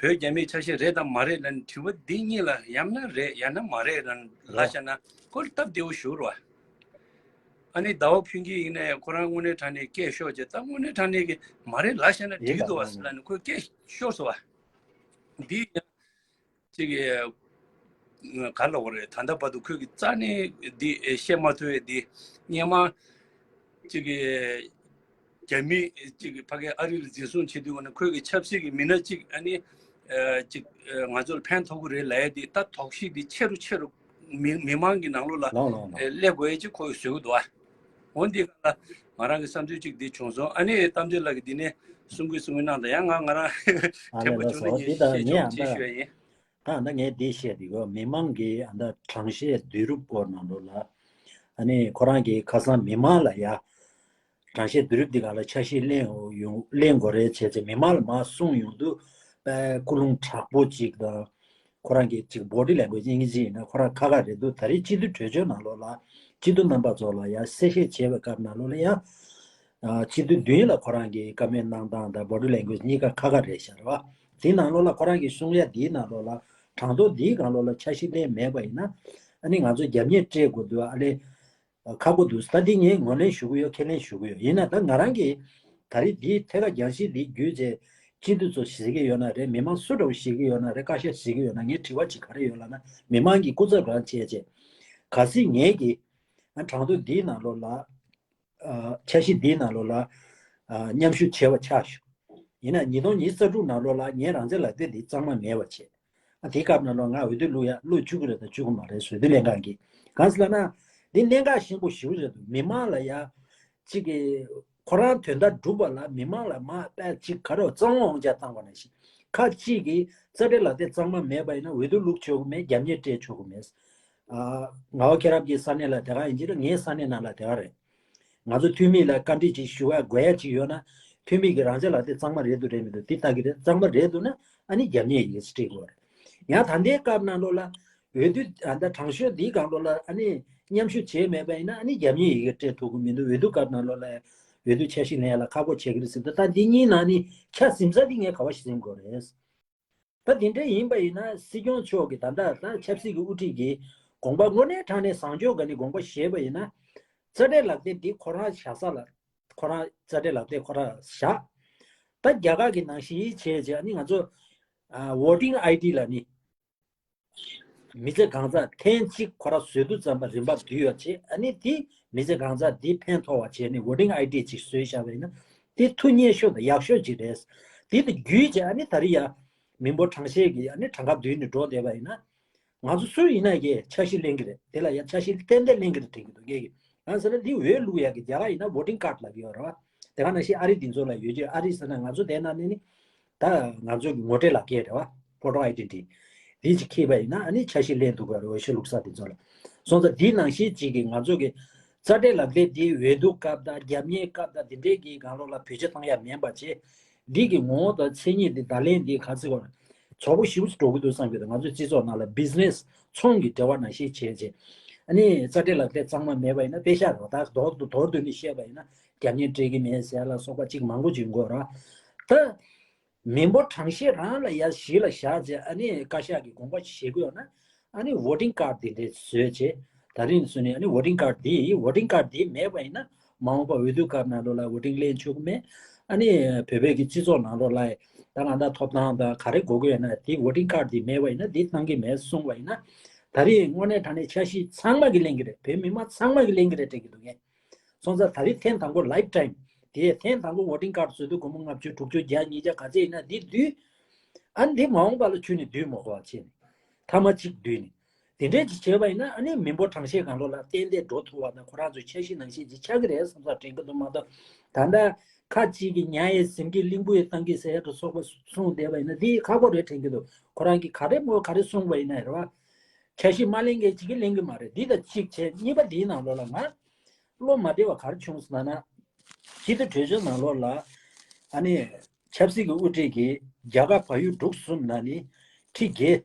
བོད་རྒྱ་མིའི་ཆ་ཤས་རེད་དང་མ་རེད་ལབ་ནས་དྲི་བ་འདི་གཉིས་ལ་ཡང་ན་རེད་ཡང་ན་མ་རེད་ལབ་ལབ་བཞག་ན་ཁོ་སྟབས་བདེ་བོ་ཞུ་རོགས། ཨ་ནི་ཟླ་བ་ཕུན་སྐྱིད་ཡིན་ན་ཡང་ཁོ་རང་དངོས་གནས་དྲང་གནས་སྐད་ཤོར་བྱས། ད་དངོས་གནས་དྲང་གནས་ཀྱི་མ་རེད་ལབ་བཞག་ན་འགྲིག་གི་འདུག་བ་ཟེར་ལབ་ནས་ཁོས་སྐད་ཤོར་སོང་བ། འདི་ཡང་ཅིག་གི་ག་ལ་བ་རེད། ད་ལྟ་བར་དུ་ཁོས་ཀྱི་རྩ་ནས་འདི་བཤད་མ་ཐུབ་པའི་འདི་སྔོན་མ་ཅིག་གི་ རྒྱ་མི་གཅིག་གི་ཕ་གིའི་ཨ་རི་ལ་འཛིན་བཟུང་བྱེད་དུས་ནས་ཁོས་ཀྱི་ཆབ་སྲིད་ཀྱི་མི་སྣ་གཅིག་ཨ་ནི་གཅིག་ང་ཚོ་ལ་ཕན་ཐོགས་ཀྱི་རེད་ལབ་ཡ་དེ་ད་དོགས་གཞི་དེ་ཆེ་རུ་ཆེ་རུ་མི་མི་མང་གི་ནང་ལོགས་ལ་ལོང་ལོང་ལོང་། སླེབས་དགོས་ཡ་གཅིག་ཁོས་བཟོས་ཀྱི་འདུག་ཨ། འོན་ཏེ་ག་ལ་ང་རང་གི་བསམ་ཚུལ་གཅིག་འདི་བྱུང་སོང་། ཨ་ནི་གཏམ་རྒྱུད་ལགས་ཀྱིས་འདི་ནས་གསུང་གི་གསུང་གི་གནང་དང་ཡང་ང་ང་རང་ཨ་དྲན་པ་ལ་བྱུང་ན་སོ་ངས་འདི་དང་ཞལ་ནས་ཆེམ་ཨ་ཆེ་ད་ཞུ་ཡ་ཡིན། ད་ད་ངས་འདི་བཤད་དེ་གོ་མི་མང་གི་ཨ་ད་དྲང་གཞས་བསྡུ་རུབ་སྐོར་ནང་ལོགས་ལ་ཨ་ནི་ཁོ་རང་གི་ཁ་སང་མི་མང་ལ་ཡ་དྲང་གཞས་བསྡུ་རུབ་འདི་ག་ལ་འཆར་གཞི་ལེན་ཡོང་ལེན་དགོས་རེད་བྱས་ཚེ་མི་མང་ལ་མར་གསུངས་ཡོང་དུས་དཔེ་ཀུན་སློང་དྲག་པོ་ཅིག་དང་། ཁོ་རང་གི་ཅིག་body language ཨིན་ཇི་ཡིན་ན་ཁོ་རང་ཁག་ཁག་རེད་འདུག་ད་རེས་སྤྱི་འཐུས་གྲོས་ཆོད་ནང་ལོགས་ལ་སྤྱི་འཐུས་རྣམ་པ་ཚོ་ལ་ཡང་གསལ་བཤད་བྱས་པའི་སྐབས་ནང་ལོགས་ལ་ཡང་སྤྱི་འཐུས་མདུན་ལ་ཁོ་རང་གི་བཀའ་མོལ་གནང་སྟངས་དང་body language གཉིས་ཀ་ཁག་ཁག་རེད་ཤག་རེད་བ། དེ་ནང་ལོགས་ལ་ཁོ་རང་གི་གསུང་ཡ་འདིའི་ནང་ལོགས་ལ་གྲངས་ཐོ་འདིའི་སྒང་ལོགས་ལ་འཆར་གཞི་ལེན་མེད་པ་ཡིན་ན་ཨ་ནི་ང་ཚོ་རྒྱབ་གཉེར་སྤྲད་དགོས་འདུག་ཨ་ལེ། ཁག་པོ་འདུག་ད་འདི་ངས་ངོས་ལེན་ཞུ་གི་ཡོད་ཁས་ལེན་ཞུ་གི་ཡོད་ཡིན་ན་ད་ང་རང་གིས་ད་རེས་འདིའི་ཐད་ཀར་རྒྱང་ཤེལ་འདི་བརྒྱུད་བྱས་སྤྱི་འཐུས་ཚོ་གཟིགས་ཀྱི་ཡོད་ན་རེད་མི་མང་སུ་འདྲ་བོ་གཟིགས་ཀྱི་ཡོད་ན་རེད་བཀའ་ཤག་གཟིགས་ཀྱི་ཡོད་ན་ངའི་དྲི་བ་ཅིག་ག་རེ་ཡོད་ལབ་ན་མི་མང་གི་སྐུ་ཚབ་རང་བྱས་བྱས་གལ་སྲིད་ངས་ཀྱི་གྲངས་ཐོ་འདིའི་ནང་ལོགས་ལ་འཆར་གཞི་འདིའི་ནང་ལོགས་ལ་མཉམ་ཞུགས་བྱས་པ་ཆགས་ཞུ་ཡིན་ན་ཉིས་སྟོང་ཉི་ཤུ་རྩ་དྲུག་ནང་ལོགས་ལ་ངའི་རང་བཙན་ལག་དེབ་འདི་གཙང་མ་མེད་པ་བྱས། ཨ་དེའི་སྐབས་ནང་ལོགས་ང་འོས་བསྡུ་བླུག་ཡ་བླུག་བཅུག་གི་རེད་དང་བཅུག་གི་མ་རེད་བཟོ་བསྡུ་ལྷན་ཁང་གིས་གང་ཟེར་ལབ་ན། འདི་གནད་འགག་ཆེན་པོ་ཞེ་པོ་རེད་འདུག་མི་མང་ལ་ཡ་གཅིག་གི་ཁོ་རང་དོན་དག་སྒྲུབ་པ་ལ་མི་མང་ལ་མ་དཔེ་གཅིག་ག་རེ་གཙང་བོ་འོང་ཆ་བཏང་བ་ནང་བཞིན་ཁ་གཅིག་གིས་རྩ་ཁྲིམས་ལག་དེབ་གཙང་མ་མེད་པ་ཡིན་ན་འོས་བསྡུ་བླུག་ཆོག་གི་མེད་རྒྱབ་གཉེར་སྤྲད་ཆོག་གི་མེད། ཨ་ང་བ་ཁྱེད་རབ་ཀྱི་ས་གནས་ལ་དེ་ག་ཡིན་གྱི་རེད་ངའི་ས་གནས་ནང་ལ་དེ་ག་རེད། ང་ཚོ་འཐུས་མི་ལ་བཀའ་འདྲི་ཅིག་ཞུ་ཡ་དགོས་ཡ་ཅིག་ཡོད་ན་འཐུས་མི་གི་རང་བཙན་ལག་དེབ་གཙང་མ་རེད་འདུག་རེད་མི་འདུག་འདི་ལྟ་གི་རེད་གཙང་མ་རེད་འདུག་ན་ཨ་ནི་རྒྱབ་གཉེར་ཡི་གེ་སྤྲད་དགོས་རེད། ཡང་ད་ལྟའི་སྐབས་ནང་ལོགས་ལ་འོས་བསྡུ་ཨ་ད་དྲང་ཤོས་འདིའི་སྒང་ལོགས་ལ་ཨ་ནི་མཉམ་ཞུགས་བྱས་མེད་པ་ཡིན་ན་ཨ་ནི་རྒྱབ་གཉེར་ཡི་གེ་སྤྲད་ཐུབ་ཀྱི་མི་འདུག་འོས་བསྡུ་སྐབས་ནང་ལོགས་ལ་འོས་བསྡུ་འཆར་གཞི་ལེན་ཡ་ལ་ཁག་པོ་བྱེད་ཀྱི་རེད་ཟེར་འདུག་ད་འདི་གཉིས་ནང་ནས་ཆ་ཟིན་ས་འདི་ངས་ག་བ་ཞིག་ཟིན་དགོས་རེད། ད་དེ་འདྲ་ཡིན་པ་ཡིན་ན་སྲིད་སྐྱོང་མཆོག་གིས་ད་ལྟ་ད་ཆབ་སྲིད་ཀྱི་དབུ་ཁྲིད་ཀྱིས་དགོངས་པ་དངོས་གནས་དྲང་གནས་བཟང་ཕྱོགས་སྒང་ནས་དགོངས་པ་བཞེས་པ་ཡིན་ན། རྩ་ཁྲིམས་ལག་དེབ་འདི་ཁོ་རང་བཞག་ས་ལ་ཁོ་རང་རྩ་ཁྲིམས་ལག་དེབ་ཁོ་རང་བཞག་ད་རྒྱ་གར་གྱི་ནང་བཞིན་བྱས་རྗེས་ཨ་ནི་ང་ཚོ་ཨ་voting ID ལ་ནི་མི་ཚེ་གང་ཚ་ཐེངས་གཅིག་ཁོ་རང་བཟོས་དུས་ཙམ་པ་རིན་པ་བསྡུས་ཡོད་བྱས་ཨ་ནི་དེ་མི་ཚེ་གང་ཚ་འདི་ཕན་ཐོགས་པ་བྱས་ནས་voting ID ཅིག་བཟོས་བཞག་པ་ཡིན་ན་དེ་ཐུགས་མཉེས་ཤོས་དང་ཡག་ཤོས་ཅིག་རེད། དེ་དང་བརྒྱུད་བྱས་ཨ་ནི་ད་རེས་ཡ་མི་འབོར་གྲངས་བཤེར་གྱི་ཨ་ནི་གྲངས་ཀ་བསྡུས་ནས་འགྲོ་བསྡད་པ་ཡིན་ན། ང་ཚོ་སུ་ཡིན་ན་ཡང་འཆར་གཞི་ལེན་གྱི་རེད། དེ་ལ་ཡང་འཆར་གཞི་ཏན་ཏན་ལེན་གྱི་རེད་དྲན་གྱི་འདུག་ངས་ཀྱི། ང་ཟེར་ན་འདི་འོས་བླུག་ཡག་གི་རྒྱ་གར་ཡིན་ན་voting card ལབ་ཀྱི་ཡོད་རེད་བ། དེ་ག་ནང་བཞིན་ཨ་རི་འདི་ཚོ་ལ་ཡོད་ཀྱི་ཨ་རི་ཟེར་ན་ང་ཚོ་དེ་ནང་ནས་ནི། ད་ང་ཚོ་གི་ངོ་སྤྲོད་ལག་ཁྱེར་རེད་བ། Photo identity འདི་ཅིག་ཁྱེར་བ་ཡིན་ན་ཨ་ནི་འཆར་གཞི་ལེན་ཐུབ་ཀྱི་རེད་འོས་ཤོག་བླུག་ས་འདི་ཚོ་ལ། སོང་ཙང་འདི་ནང་བཞིན་ཅིག་གི་ང་ཚོ་གི་རྩ་ཁྲིམས་ལག་དེབ་འདི་འོས་བསྡུ་སྐབས་དང་རྒྱབ་གཉེར་སྐབས་དང་འདི་འདྲའི་གི་སྒང་ལོགས་ལ་བེད་སྤྱོད་བཏང་ཡ་མིན་པ་བྱས། འདི་གི་ངོ་བོ་དང་མཚན་ཉིད་འདི་བརྡ་ལན་འདི་ག་ཚོད་གོ། ཚོགས་པ་ཞིབ་འགྲོ་གི་འདུག་བསམ་གྱི་འདུག་ང་ཚོའི་སྤྱི་ཚོགས་ནང་ལ་business ཚོང་གི་འབྲེལ་བ་ནང་བཞིན་བྱས་རྗེས། ཨ་ནི་རྩ་ཁྲིམས་ལག་དེབ་གཙང་མ་མེད་པ་ཡིན་ན་དཔེ་ཤག་རོ་ད་མདོར་དུ་མདོར་བསྡུས་ནས་བཤད་པ་ཡིན་ན་རྒྱབ་གཉེར་སྤྲད་ཀྱི་མེད་ཟེར་ལ་སོགས་པ་གཅིག་མང་པོ་ཅིག་ཡོང་གི་ཡོད་རེད། ད་མི་འབོར་གྲངས་བཤེར་རང་ལ་ཡ་གཞི་ལ་བཞག་རྗེས་ཨ་ནི་བཀའ་ཤག་གི་དགོངས་པ་བཞེས་དགོས་ཡོད་ན། ཨ་ནི་voting card འདི་འདྲས་བཟོས་བྱས། ད་རིང་སུ་ནི་ཨ་ནི་voting card འདི་voting card འདི་མེད་པ་ཡིན་ན་མ་འོངས་པ་འོས་བསྡུ་སྐབས་ནང་ལོགས་ལ་voting ལེན་ཆོག་གི་མེད། ཨ་ནི་བོད་པའི་གི་སྤྱི་ཚོགས་ནང་ལོགས་ལ་ད་ང་ད་ཐོབ་ཐང་དང་ག་རེ་དགོས་ཀྱི་ཡོད་ན་དེ་voting card འདི་མེད་པ་ཡིན་ན་འདི་གཏང་གི་མེད་གསུངས་པ་ཡིན་ན། ད་རིང་དངོས་གནས་དྲང་གནས་འཆར་གཞི་ཚང་མ་གི་ལེན་གི་རེད། བོད་མི་མང་ཚང་མ་གི་ལེན་གི་རེད་དྲན་གི་འདུག་ངས། སོང་ཙང་ད་རེས་ཐེངས་དང་པོ་life time དེ་ཐེངས་དང་པོ་voting card བཟོས་དུས་སྒོར་མོ་ལྔ་བཅུ་དྲུག་ཅུ་བརྒྱ་ཉིས་བརྒྱ་ག་ཚད་ཡིན་ན་འདི་བསྡུས། ཨ་ནི་འདི་མ་འོངས་པ་ལ་ཁྱོན་ནས་བསྡུས་མ་དགོས་པ་བྱས་ནས་ཐ་མ་གཅིག་བསྡུས་ནས་དེ་འདྲས་ཅིག་བྱས་པ་ཡིན་ན་ཨ་ནི་མི་འབོར་གྲངས་བཤེར་སྒང་ལོགས་ལ་ཏན་ཏན་འགྲོ་ཐུབ་པ་དང་ཁོ་རང་ཚོའི་འཆར་གཞི་ནང་བཞིན་ཅིག་ཆགས་ཀྱི་རེད་བསམ་ས་དྲན་གྱི་འདུག་མ་གཏོགས་ད་ལྟ་ཁ་ཅིག་གིས་ཉ་ཡི་ཟིན་གྱི་གླིང་བུ་ཡི་བཏང་གི་ཟེར་ཡ་དང་སོགས་པ་གསུངས་བསྡད་པ་ཡིན་ན་འདི་ཁག་པོ་རེད་དྲན་གྱི་འདུག་ཁོ་རང་གིས་ག་རེ་མོ་ག་རེ་གསུངས་པ་ཡིན་ན་རེད་བ། འཆར་གཞི་མ་ལེན་མཁན་ཅིག་གིས་ལེན་གི་མ་རེད། འདི་དང་གཅིག་བྱས་གཉིས་པ་འདིའི་ནང་ལོགས་ལ་ང་བློ་མ་བདེ་བ་ག་རེ་བྱུང་སོང་ལབ་ན། སྤྱི་འཐུས་གྲོས་ཆོད་ནང་ལོགས་ལ་ཨ་ནི་ཆབ་སྲིད་ཀྱི་དབུ་ཁྲིད་ཀྱིས་རྒྱ་གར་བལ་ཡུལ་འབྲུག་གསུམ་ནང་ནས་ཁྲི་བརྒྱད་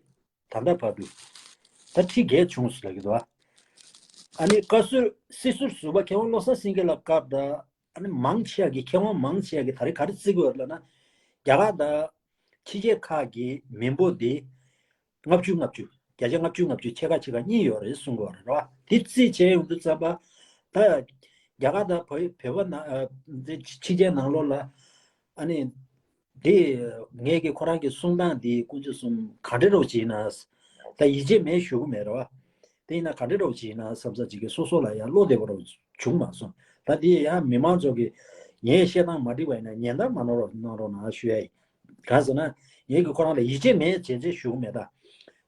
ད་ལྟ་བར་དུ་ད་ཁྲི་བརྒྱད་བྱུང་སོང་ལབ་ཀྱི་འདུག་ཨ་ནི་བཀའ་ཟུར་སྲིད་ཟུར་ཟུར་པ་མཁས་དབང་བློ་བཟང་སེང་གེ་ལ་སྐབས་དང་ཨ་ནི་མང་ཆེ་བ་གི་མཁས་དབང་མང་ཆེ་བ་གི་ད་རེས་ག་རེ་བརྩི་གི་ཡོད་ལབ་ན། རྒྱ་གར་དང་ཕྱི་རྒྱལ་ཁག་གི་མི་འབོར་དེ། ལྔ་བཅུ་ལྔ་བཅུ། བརྒྱ་ཆ་ལྔ་བཅུ་ལྔ་བཅུ་ཕྱེད་ཀ་ཕྱེད་ཀ་གཉིས་ཡོད་རེད་གསུང་གི་ཡོད་རེད་བ། དེ་རྩིས་བྱས་ཡོང་དུས་ཙམ་པ། ད་རྒྱ་གར་དང་བོད་བོད་པ་ནང་ཨ་འདི་ཕྱི་རྒྱལ་ནང་ལོགས་ལ་ཨ་ནི་འདི་ངས་ཀྱི་ཁོ་རང་གི་གསུང་སྟངས་འདི་དཀོན་མཆོག་གསུམ་ག་འདྲ་རོགས་བྱས་ན། ད་ཡིད་ཆེས་མེད་ཞུ་གི་མེད་རེད་བ། དེ་ཡིན་ན་ག་འདྲ་རོགས་བྱས་ན་བསམ་ས་ཅིག་གི་སོ་སོ་ལ་ཡང་བློ་བདེ་བོ་རོགས་བྱུང་མ་སོང་། ད་འདི་ཡང་མི་མང་ཚོ་གི་ ངས་བཤད་སྟངས་མ་འགྲིག་པ་ཡིན་ན་ཉེན་བརྡ་མ་གནང་རོགས་གནང་རོགས་གནང་ཞུ་ཡ་ཡིན། གང་ཟེར་ན། ངས་ཀྱིས་ཁོ་རང་ལ་ཡིད་ཆེས་མེད་བྱས་རྗེས་ཞུ་གི་མེད་ད།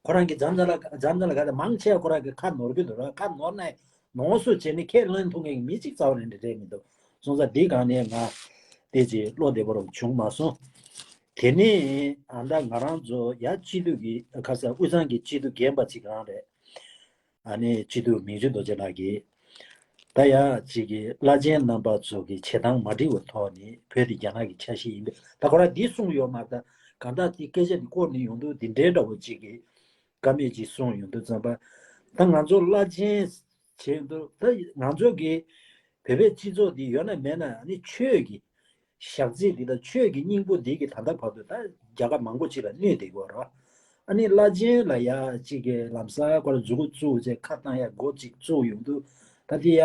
ཁོ་རང་གིས་འཇམ་འཇམ་ལ་འཇམ་འཇམ་ལ་ག་ད་མང་ཆེ་བ་ཁོ་རང་གི་ཁ་ནོར་གི་འདུག་ར། ཁ་ནོར་ནས་ནོར་སོ་བྱས་ནས་ཁས་ལེན་ཐུབ་མཁན་གྱི་མི་གཅིག་རྩ་བ་ནས་འདྲ་འདྲ་མི་འདུག་སོང་ཙང་འདི་སྒང་ནས་ང་དེ་ཅིག་བློ་བདེ་པོ་རང་བྱུང་མ་སོང་། དེ་ནས་ཨ་ད་ང་རང་ཚོ་ཡ་སྤྱི་འཐུས་ཀྱི་ཁ་ས་དབུས་གཙང་གི་སྤྱི་འཐུས་རྒན་པ་ཅིག་རང་རེད། ཨ་ནི་སྤྱི་འཐུས་མིང་ཆུ་རྡོ་རྗེ་ལགས་ཀྱིས། ད་ཡང་གཅིག་གིས་བླ་ཆེན་རྣམ་པ་ཚོ་གི་བྱེད་སྟངས་མ་འགྲིག་པའི་ཐོག་ནས་བོད་དེ་རྒྱ་ནག་གི་ཆ་ཤས་ཡིན་པས། ད་ཁོ་རང་འདི་གསུངས་ཡོད་མ་རེད་ད། གང་ལྟར་དེ་སྐད་ཆ་འདི་བསྐོར་ནས་ཡོང་དུས་འདི་འདྲའི་འདྲ་བོ་གཅིག་གིས་བཀའ་མོལ་ཅིག་གསུངས་ཡོང་དུས་ཙམ་པ། ད་ང་ཚོ་བླ་ཆེན་བྱས་ཡོང་དུས་ད་ང་ཚོ་གི་བོད་པའི་སྤྱི་ཚོགས་འདི་ཡོད་ན་མེད་ན་ཨ་ནི་ཆོས་ཀྱི་ཞག་རྩི་འདི་དང་ཆོས་ཀྱི་སྙིང་པོ་འདི་གི་ད་ལྟ་བར་དུ་ད་རྒྱལ་ཁབ་མང་པོ་ཅིག་ལ་གནོད་བསྡད་ཡོད་རེད། ཨ་ནི་བླ་ཆེན་ལ་ཡ་གཅིག་གི་ལམ་སང་ཁོ་རང་མཛུ་གུ་བཙུགས་བྱས་ཁ་བཏང་ཡ་སྒོ་གཅིག་བཙུགས་ཡོང་དུས་ད་དེ་ཡ་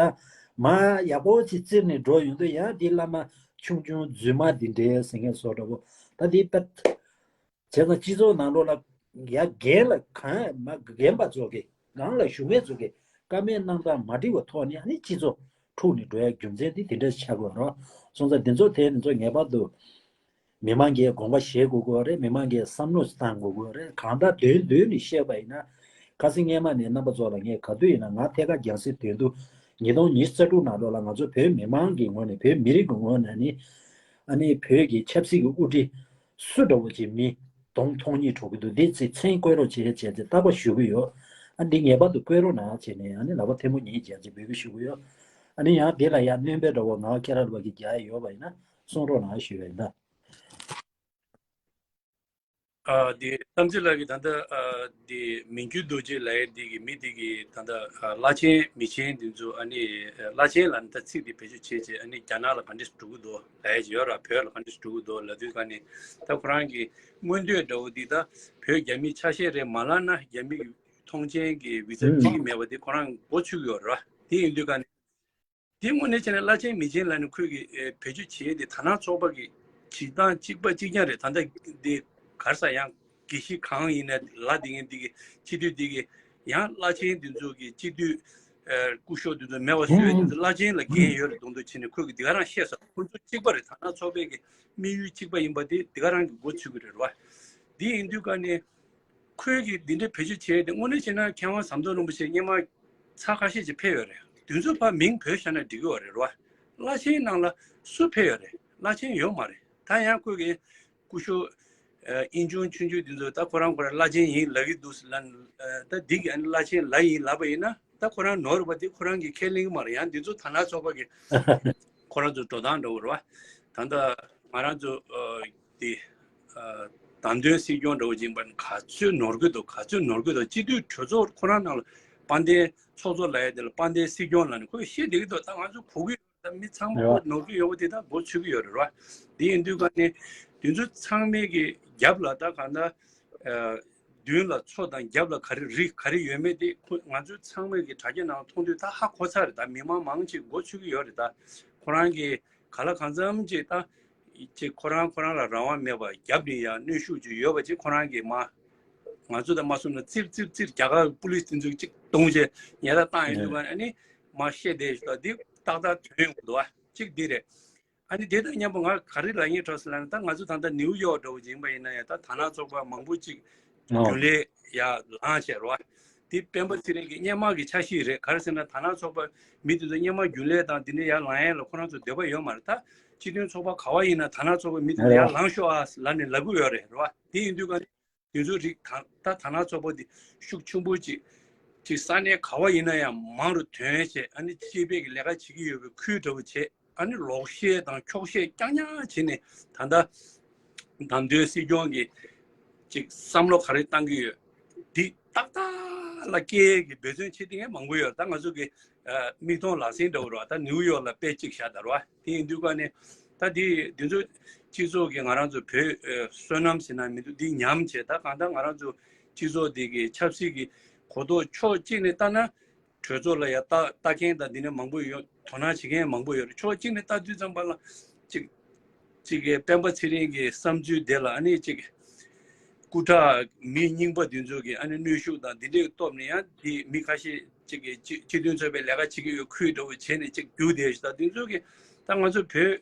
མ་ཡག་པོ་ཅིག་བཙིར་ནས་འགྲོ་ཡོང་དུས་ཡ་དེ་བླ་མ་ཆུང་ཆུང་རྫུན་མ་འདི་འདྲའི་ཟེར་མཁན་བཟོ་འདྲ་པོ་ད་དེ་པད། བྱས་ཙང་སྤྱི་ཚོགས་ནང་ལོགས་ལ་ཡ་རྒན་ལ་གང་མ་རྒན་པ་ཚོ་གི་སྒང་ལ་བཞུགས་མཁན་ཚོ་གི་བཀའ་མོལ་གནང་སྟངས་མ་འགྲིག་པའི་ཐོག་ནས་ཨ་ནི་སྤྱི་ཚོགས་འཁྲུག་ནས་འགྲོ་ཡ་རྒྱུ་མཚན་དེ་དེ་འདྲ་ཆགས་དགོས་རེད། སོང་ཙང་དེ་ཚོ་དེ་ནི་ཚོ་ངེས་པར་དུ་མི་མང་གིས་དགོངས་པ་བཞེས་དགོས་ཀྱི་རེད། མི་མང་གིས་བསམ་བློ་བཏང་དགོས་ཀྱི་རེད། གང་ལྟར་དོན་དོན་ནས་བཤད་པ་ཡིན་ན་ཁ་སང་སྔས་མ་ནས་རྣམ་པ་ཚོ་ལ་ངས་ག་དུས་ཡིན་ན་ང་ཐད་ཀར་རྒྱང་སྲིང་དོན་དུ་ཉིས་སྟོང་ཉི་ཤུ་རྩ་དྲུག་ནང་ལོགས་ལ་ང་ཚོ་བོད་མི་མང་གི་ངོས་ནས་བོད་མི་རིགས་ཀྱི་ངོས་ནས་ནི་ཨ་ནི་བོད་ཀྱི་ཆབ་སྲིད་ཀྱི་དབུ་ཁྲིད་སུ་འདྲ་བོ་ཅིག་མི་གདོང་མཐོང་སྙིང་འདོགས་ཀྱི་འདུག་འདི་ཚེ་མཚན་བཀོད་རོགས་བྱེད་བྱས་ཚེ་རྟག་པར་ཞུ་གི་ཡོད། ཨ་འདི་ངེས་པར་དུ་བཀོད་རོགས་གནང་བྱས་ནས་ཨ་ནི་ལག་པ་ཐལ་མོ་ཉིད་བྱས་ཚེ་འབོད་སྐུལ་ཞུ་གི་ཡོད། ཨ་ནི་ཡང་འདི་ལ་ཡང་སྣོན་པའི་འདྲ་བོ་ང་ཁྱེད་རང་ལ་བ་གི་རྒྱག་ཡ་ཡོད་པ་ཡིན་ན་གསུང་རོགས་གནང་ཞུ་བ་ཡིན་ད། ཨ་དེ་བསམ་རྩེ་ལགས་ཀྱིས་ད་ལྟ་ཨ་དེ་མི་འགྱུར་རྡོ་རྗེ་ལབ་ཡ་དེ་གི་མི་དེ་གི་ད་ལྟ་ཨ་བླ་ཆེན་མི་ཆེན་དེ་ཚོ་ཨ་ནི་ཨ་བླ་ཆེན་ལབ་ནས་ད་ཚིག་དེ་བེད་སྤྱོད་བྱས་བྱས་ཨ་ནི་རྒྱ་ནག་ལ་ག་འདྲས་འགྲོ་གི་འདུག་ལབ་ཡ་ཅིག་ཡོད་ར། བོད་ལ་ག་འདྲས་འགྲོ་གི་འདུག་ལབ་དུས་ག་ནས་ད་ཁོ་རང་གི་མངོན་འདོད་འདྲ་བོ་འདི་ད་བོད་རྒྱ་མིའི་ཆ་ཤས་རེད་མ་ལབ་ན་རྒྱ་མི་གི་ཐོངས་མཆན་གྱི་བི་ཛ་ཨུམ་སྤྲད་ཀྱི་མེད་པ་དེ་ཁོ་རང་མགོ་ཚོད་ཀྱི་ཡོད་ར། དེ་ཡིན་དུས་ག་ནས། དེ་དངོས་གནས་བྱས་ན་བླ་ཆེན་མི་ཆེན་ལབ་ནས་ཁོས་ཀྱི་ཨེ་བེད་སྤྱོད་བྱེད་ཡས་དེ་དར་ནག་ཚོགས་པ་གི་བྱེད་སྟངས་གཅིག་པ་གཅིག་རྐྱང་རེད། ད་ལྟ་འདི་ག་རེ་ཟེར་ཡང་དགེ་བཤེས་གང་ཡིན་ན་ལབ་བསྡད་མཁན་འདི་གི་སྤྱི་འཐུས་འདི་གི་ཡང་བླ་ཆེན་འདི་ཚོ་གི་སྤྱི་འཐུས་ཨེ་སྐུ་ཞབས་འདི་ཚོ་མེད་པ་བཟོས་འདི་ཚོ་བླ་ཆེན་ལ་འགན་ཡོད་རེད་མདོག་མདོག་བྱས་ནས་ཁོས་ཀྱི་འདི་ག་རང་བཤད་ས་ཁོ་ཚོ་གཅིག་པ་རེད། དར་ནག་ཚོགས་པའི་གི་དམིགས་ཡུལ་གཅིག་པ་ཡིན་པ་དེ་འདི་ག་རང་གི་མགོ་ཚོད་ཀྱི་རེད་བ། འདི་ཡིན་དུས་ཀ་ནས། ཁོས་ཀྱིས་འདི་འདྲའི་བེད་སྤྱོད་བྱས་ཏེ་དངོས་གནས་བྱས་ན་མཁས་དབང་ཟམ་གདོང་རིན་པོ་ཆེ་སྔོན་མ་ཚར་ཁ་ཤས་ཅིག་ཕེབས་ཡོད་རེད། དེ་ཚོ་ཕར་མིང་བོས་བཞག་ན་འགྲིག་གི་ཡོད་རེད་རོ། བླ་ཆེན་ནང་ལ་སུ་ཕེབས་ཡོད་རེད། བླ་ཆེན་ཡོད་མ་རེད། ད་ཡང་ཁོས་ཀྱིས་སྐུ་ཞབས་ཨིན་ཆུང་ཆུང་ཆུང་དེ་ཚོ་ད་ཁོ་རང་ཁོ་རང་བླ་ཆེན་ཡིན་ལབ་ཀྱི་འདུག་ཟེར་ལབ་ད་འདི་གི་ཨ་ནི་བླ་ཆེན་ལབ་ཡིན་ལབ་པ་ཡིན་ན་ད་ཁོ་རང་ནོར་བ་དེ་ཁོ་རང་གིས་ཁས་ལེན་གྱི་མ་རེད། ཡང་འདི་ཚོ་དར་ནག་ཚོགས་པ་གི་ཁོ་རང་ཚོ་འགྲོ་སྟངས་འདྲ་བོ་རེད་བ། ད་ལྟ་ང་རང་ཚོ་ཨ་དེ་ཨ་བདམས་ཐོན་སྲིད་སྐྱོང་འདྲ་བོ་ཅིག་ཡིན་པ་ནི་ག་ཚོད་ནོར་གི་འདུག་ག་ཚོད་ནོར་གི་འདུག་སྤྱི་འཐུས་གྲོས་ཚོགས་ཁོ་རང་ནང་ལ་དཔལ་ལྡན་ཚོགས་གཙོ་ལབ་ཡ་དེ་ལ་དཔལ་ལྡན་སྲིད་སྐྱོང་ལབ་ནས་ཁོས་བཤད་བསྡད་ཀྱི་འདུག་ད་ང་ཚོ་གོ་གི་ཡོད་རེད། ད་མི་ཚང་མ་ཡོད། ཁོ་ནོར་གི་ཡོད་པ་དེ་ད་མགོ་ཚོད་ཀྱི་ཡོད་རེད་བ། དེ་ཡིན་དུས་ཀ་ནས་དེ་ཚོ་ཚང་མའི་གི་རྒྱབ་ལ་ད་གང་ལྟར་ཨ་མདུན་ལ་མཚོ་དང་རྒྱབ་ལ་ག་རེ་རི་ག་རེ་ཡོད་མེད་དེ་ཁོ་ང་ཚོ་ཚང་མས་ཀྱི་དྲ་རྒྱ་ནང་མཐོང་དུས་ད་ཧ་གོ་ཚར་རེད། ད་མི་མང་མང་ཆེ་མགོ་ཚོད་ཀྱི་ཡོད་རེད། ད་ཁོ་རང་གི་ག་ལ་གང་འཚམ་ཅིག་ད་ཅིག་ཁོ་རང་ཁོ་རང་ལ་རང་དབང་མེད་པ་རྒྱབ་ནས་ཡང་གནོན་ཤུགས་ཅིག་ཡོད་པ་ཅིག་ཁོ་རང་གིས་མ་ང་ཚོ་ད་མ་སོང་ན་ཙིར་ཙིར་ཙིར་རྒྱ་གར་པུ་ལིས་དེ་ཚོ་ཅིག་གཏོང་བྱས་ཉེན་བརྡ་བཏང་ཡོང་དུས་ཨ་ནི་མ་བཤད་བསྡད་ཞུ་ད་འདི་ཏག་ཏག་ཐོན་ཡོང་གི་འདུག་ཨ་གཅིག་འདི་རེད། ཨ་ནི་དེ་དང་མཉམ་པོ་ང་ག་རེ་ལབ་སྙིང་བྲོ་སོང་ལབ་ན་ད་ང་ཚོ་ད་ལྟ་ནིའུ་ཡོག་འདྲ་བོ་ཅིག་ཡིན་པ་ཡིན་ན་ཡང་ད་དར་ནག་ཚོགས་པ་མང་པོ་ཅིག་རྒྱུན་ལས་ཡར་ལངས་བྱས་རོ། དེ་སྤེན་པ་ཚེ་རིང་གི་སྔོན་མ་གི་ཆ་ཤས་རེད། ག་རེ་ཟེར་ན་དར་ནག་ཚོགས་པ་མི་དེ་ཚོ་སྔོན་མ་རྒྱུན་ལས་དང་དེ་འདྲ་ཡར་ལངས་ཡས་ལ་ཁོ་རང་ཚོ་འདོད་པ་ཡོད་མ་རེད། ད་སྤྱི་མཐུན་ཚོགས་པ་ག་བ་ཡིན་ན་དར་ནག་ཚོགས་པ་མི་དེ་ཚོ་ཡར་ལངས་ཤོག་ཨ་ལབ་ནས་ལབ་གི་ཡོད་རེད་རོ། དེ་ཡིན་དུས་ཀ་དེ་ཚོ་རིགས་ད་ད་དར་ནག་ཚོགས་པ་དེ་ཤུགས་ཆེན་པོ་ཅིག་ཅིག་ས་གནས་ག་བ་ཡིན་ན་ཡང་མང་རུ་ཐོན་བྱས་ཨ་ནི་སྤྱི་པའི་གི་ལས་ཀ་བྱེད་ཀྱི་ཡོད་པའི་ཁུལ་འདྲ་བོ་བྱས་ཨ་ནི་ལོག་བཤད་དང་འཁྱོག་བཤད་རྐྱང་རྐྱང་བྱས་ནས་ད་ལྟ་བདམས་ཐོན་སྲིད་སྐྱོང་གི་ཅིག་བསམ་བློ་ག་རེ་བཏང་གི་ཡོད་འདི་ཏག་ཏག་ལ་སྐྱེ་གི་འབད་བརྩོན་བྱེད་དེ་ངས་མང་པོ་ཡོད། ད་ང་ཚོ་གི་ཨ་མིག་མཐོང་ལག་ཟིན་འདྲ་བོ་རེད་བ། ད་ནིའུ་ཡོག་ལ་དཔེ་གཅིག་བཞག་ད་རེད་བ། དེ་ཡིན་དུས་ཀ་ནས་ད་དེ་དེ་ཚོ་སྤྱི་ཚོགས་ཀྱི་ང་རང་ཚོ་བོད་ཨ་བསོད་ནམས་ཟེར་ན་མི་འདུག་འདི་ཉམས་བྱས་ད་གང་ལྟར་ང་རང་ཚོ་སྤྱི་ཚོགས་འདི་གི་ཆབ་སྲིད་ཀྱི་གོ་རྟོགས་ཕྱོགས་གཅིག་ནས་ལྟ་ན་གྲོས་ཚོགས་ལ་ཡ་ལྟ་ལྟ་མཁན་དང་འདི་ནས་མང་པོ་ཡོད། དོ་སྣང་བྱེད་མཁན་མང་པོ་ཡོད་རེད། ཕྱོགས་གཅིག་ནས་ལྟ་དུས་ཙམ་པ་ལ་གཅིག་གཅིག་གི་སྤེན་པ་ཚེ་རིང་གི་བསམ་ཚུལ་དེ་ལ་ཨ་ནི་གཅིག་སྐུ་དྲག་མི་རྙིང་པ་དེ་ཚོ་གི་ཨ་ནི་གནོན་ཤུགས་དང་འདི་འདྲའི་སྟོབས་ནས་ཡང་དེ་མི་ཁ་ཤས་གཅིག་གི་སྤྱི་སྤྱི་མཐུན་ཚོགས་པའི་ལས་ཀ་བྱེད་ཀྱི་ཡོད་ཁུལ་འདྲ་བོ་བྱས་ནས་གཅིག་རྒྱུགས་བསྡད་ཞུ་ད་དེ་ཚོ་གི་ད་ང་ཚོ་བོད་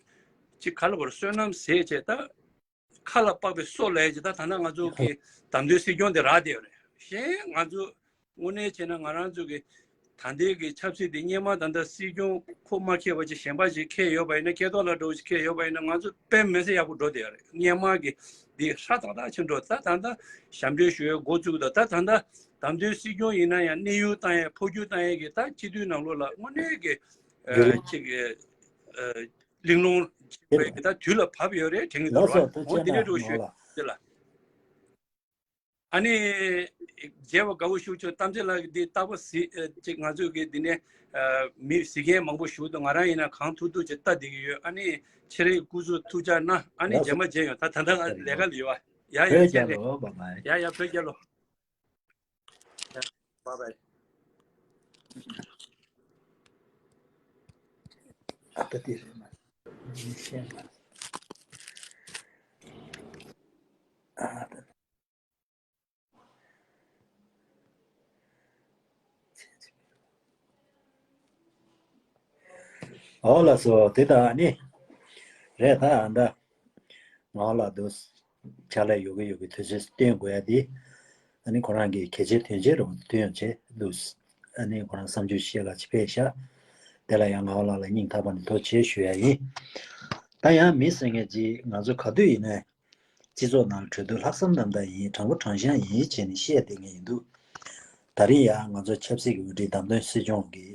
ཅིག་ག་ལ་བར་བསོད་ནམས་ཟད་བྱས་ད། ཁ་ལ་དཔག་པའི་སོ་ལས་ཀྱི་ད་ད་ལྟ་ང་ཚོ་གི་བདམས་ཐོན་སྲིད་སྐྱོང་དེ་རག་བསྡད་ཡོད་རེད། གཞན་ང་ཚོ་དངོས་གནས་བྱས་ན་ང་རང་ཚོ་གི་ད་ལྟའི་གི་ཆབ་སྲིད་དེ་སྔོན་མ་ད་ལྟ་སྲིད་སྐྱོང་ཁོ་མ་འཁེལ་བ་ཅིག་གཞན་པ་ཅིག་འཁེལ་ཡོད་པ་ཡིན་ན། སྐལ་རྡོར་ལགས་འདྲ་བོ་ཅིག་འཁེལ་ཡོད་པ་ཡིན་ན། ང་ཚོ་དཔེ་མི་སྲིད་ཡག་པོ་འགྲོ་བསྡད་ཡོད་རེད། སྔོན་མ་གི་འདི་ཧྲ་ཏག་ཏག་ཕྱིན་འགྲོ། ད་ད་ལྟ་ཞབས་འདྲེན་ཞུ་ཡའི་འགོ་བཙུགས་འདུག་ད་ད་ལྟ་བདམས་ཐོན་སྲིད་སྐྱོང་ཡིན་ན་ཡང་གནས་ཡུལ་བཏང་ཡས་འཕོ་འགྱུར་བཏང་ཡས་ཀྱི་ད་སྤྱི་འཐུས་ནང་ལོགས་ལ་དངོས་གནས་ཀྱི་ཡོད་རེད། ཅིག་གི་གླེང་སློང་བྱེད་པའི་ད་དུས་ལ་བབ་ཡོད་རེད་དྲན་གྱི་འདུག་ར། འོ་དེ་འདྲའི་འགྲོ་ཞུ་དེ་ལ། ཨ་ནི་མཇལ་བ་དགའ་བོ་ཞུ་ཆོག་གཏམ་ཚེ་ལགས་ཀྱི་འདི་རྟག་པར་གཟིགས་ཅིག་ང་ཚོས་ཀྱི་འདི་ནས་མི་གཟིགས་མཁན་མང་པོ་ཞུ་འདུག་ང་རང་ཡིན་ན་གང་ཐུབ་ཐུབ་ཅིག་ལྟ་བསྡད་ཀྱི་ཡོད། ཨ་ནི་ཁྱེད་རང་སྐུ་གཟུགས་ཐུགས་ཅག་གནང་། ཨ་ནི་རྗེས་མ་མཇལ་ཡོང་། ད་ད་ལྟ་ང་ལས་ཀ་ལ་ཡོད་པ། ཡ་ཡ་བཀྲ་ཤིས་བདེ་ལེགས། ཡ་ཡ་བོད་རྒྱལ་ལོ། Bye bye. ཨ་ད་དེ་རེད་མ་ཤེས་ན། ཨ་ད། ཨོ་ལགས་སོ། དེ་ད་ཨ་ནི་རེད། ད་ཨ་འདྲ་ང་ལ་འདུག་ཕྱག་ལས་ཡོད་གི་ཡོད་གི་དུས་ཚོད་བཏོན་དགོས་ཡ་དེ། ཨ་ནི་ཁོ་རང་གི་གལ་ཆེ་དོན་ཆེ་རུ་བཏོན་བྱས་འདུག་ཨ་ནི་ཁོ་རང་བསམ་ཚུལ་བཤད་ག་ཅིག་ཕེབས་ཤག་དེ་ལ་ཡང་ངག་དབང་ལགས་ལ་སྙིང་ཐག་པ་ནས་ཐུགས་རྗེ་ཆེ་ཞུ་ཡ་ཡིན། ད་ཡང་མི་ཟེར་མཁན་ཅིག་ང་ཚོ་ག་དུས་ཡིན་ནའི་སྤྱི་ཚོགས་ནང་གྲོས་བསྡུར་ལྷག་བསམ་རྣམ་དག་ཡིན། དྲང་པོ་དྲང་གཞག་ཡིན་བྱས་ནས་བཤད་བསྡད་མཁན་ཡིན་འདུག་ད་རིང་ཡང་ང་ཚོ་ཆབ་སྲིད་ཀྱི་འོས་བསྡུའི་བདམས་ཐོན་སྲིད་སྐྱོང་གི་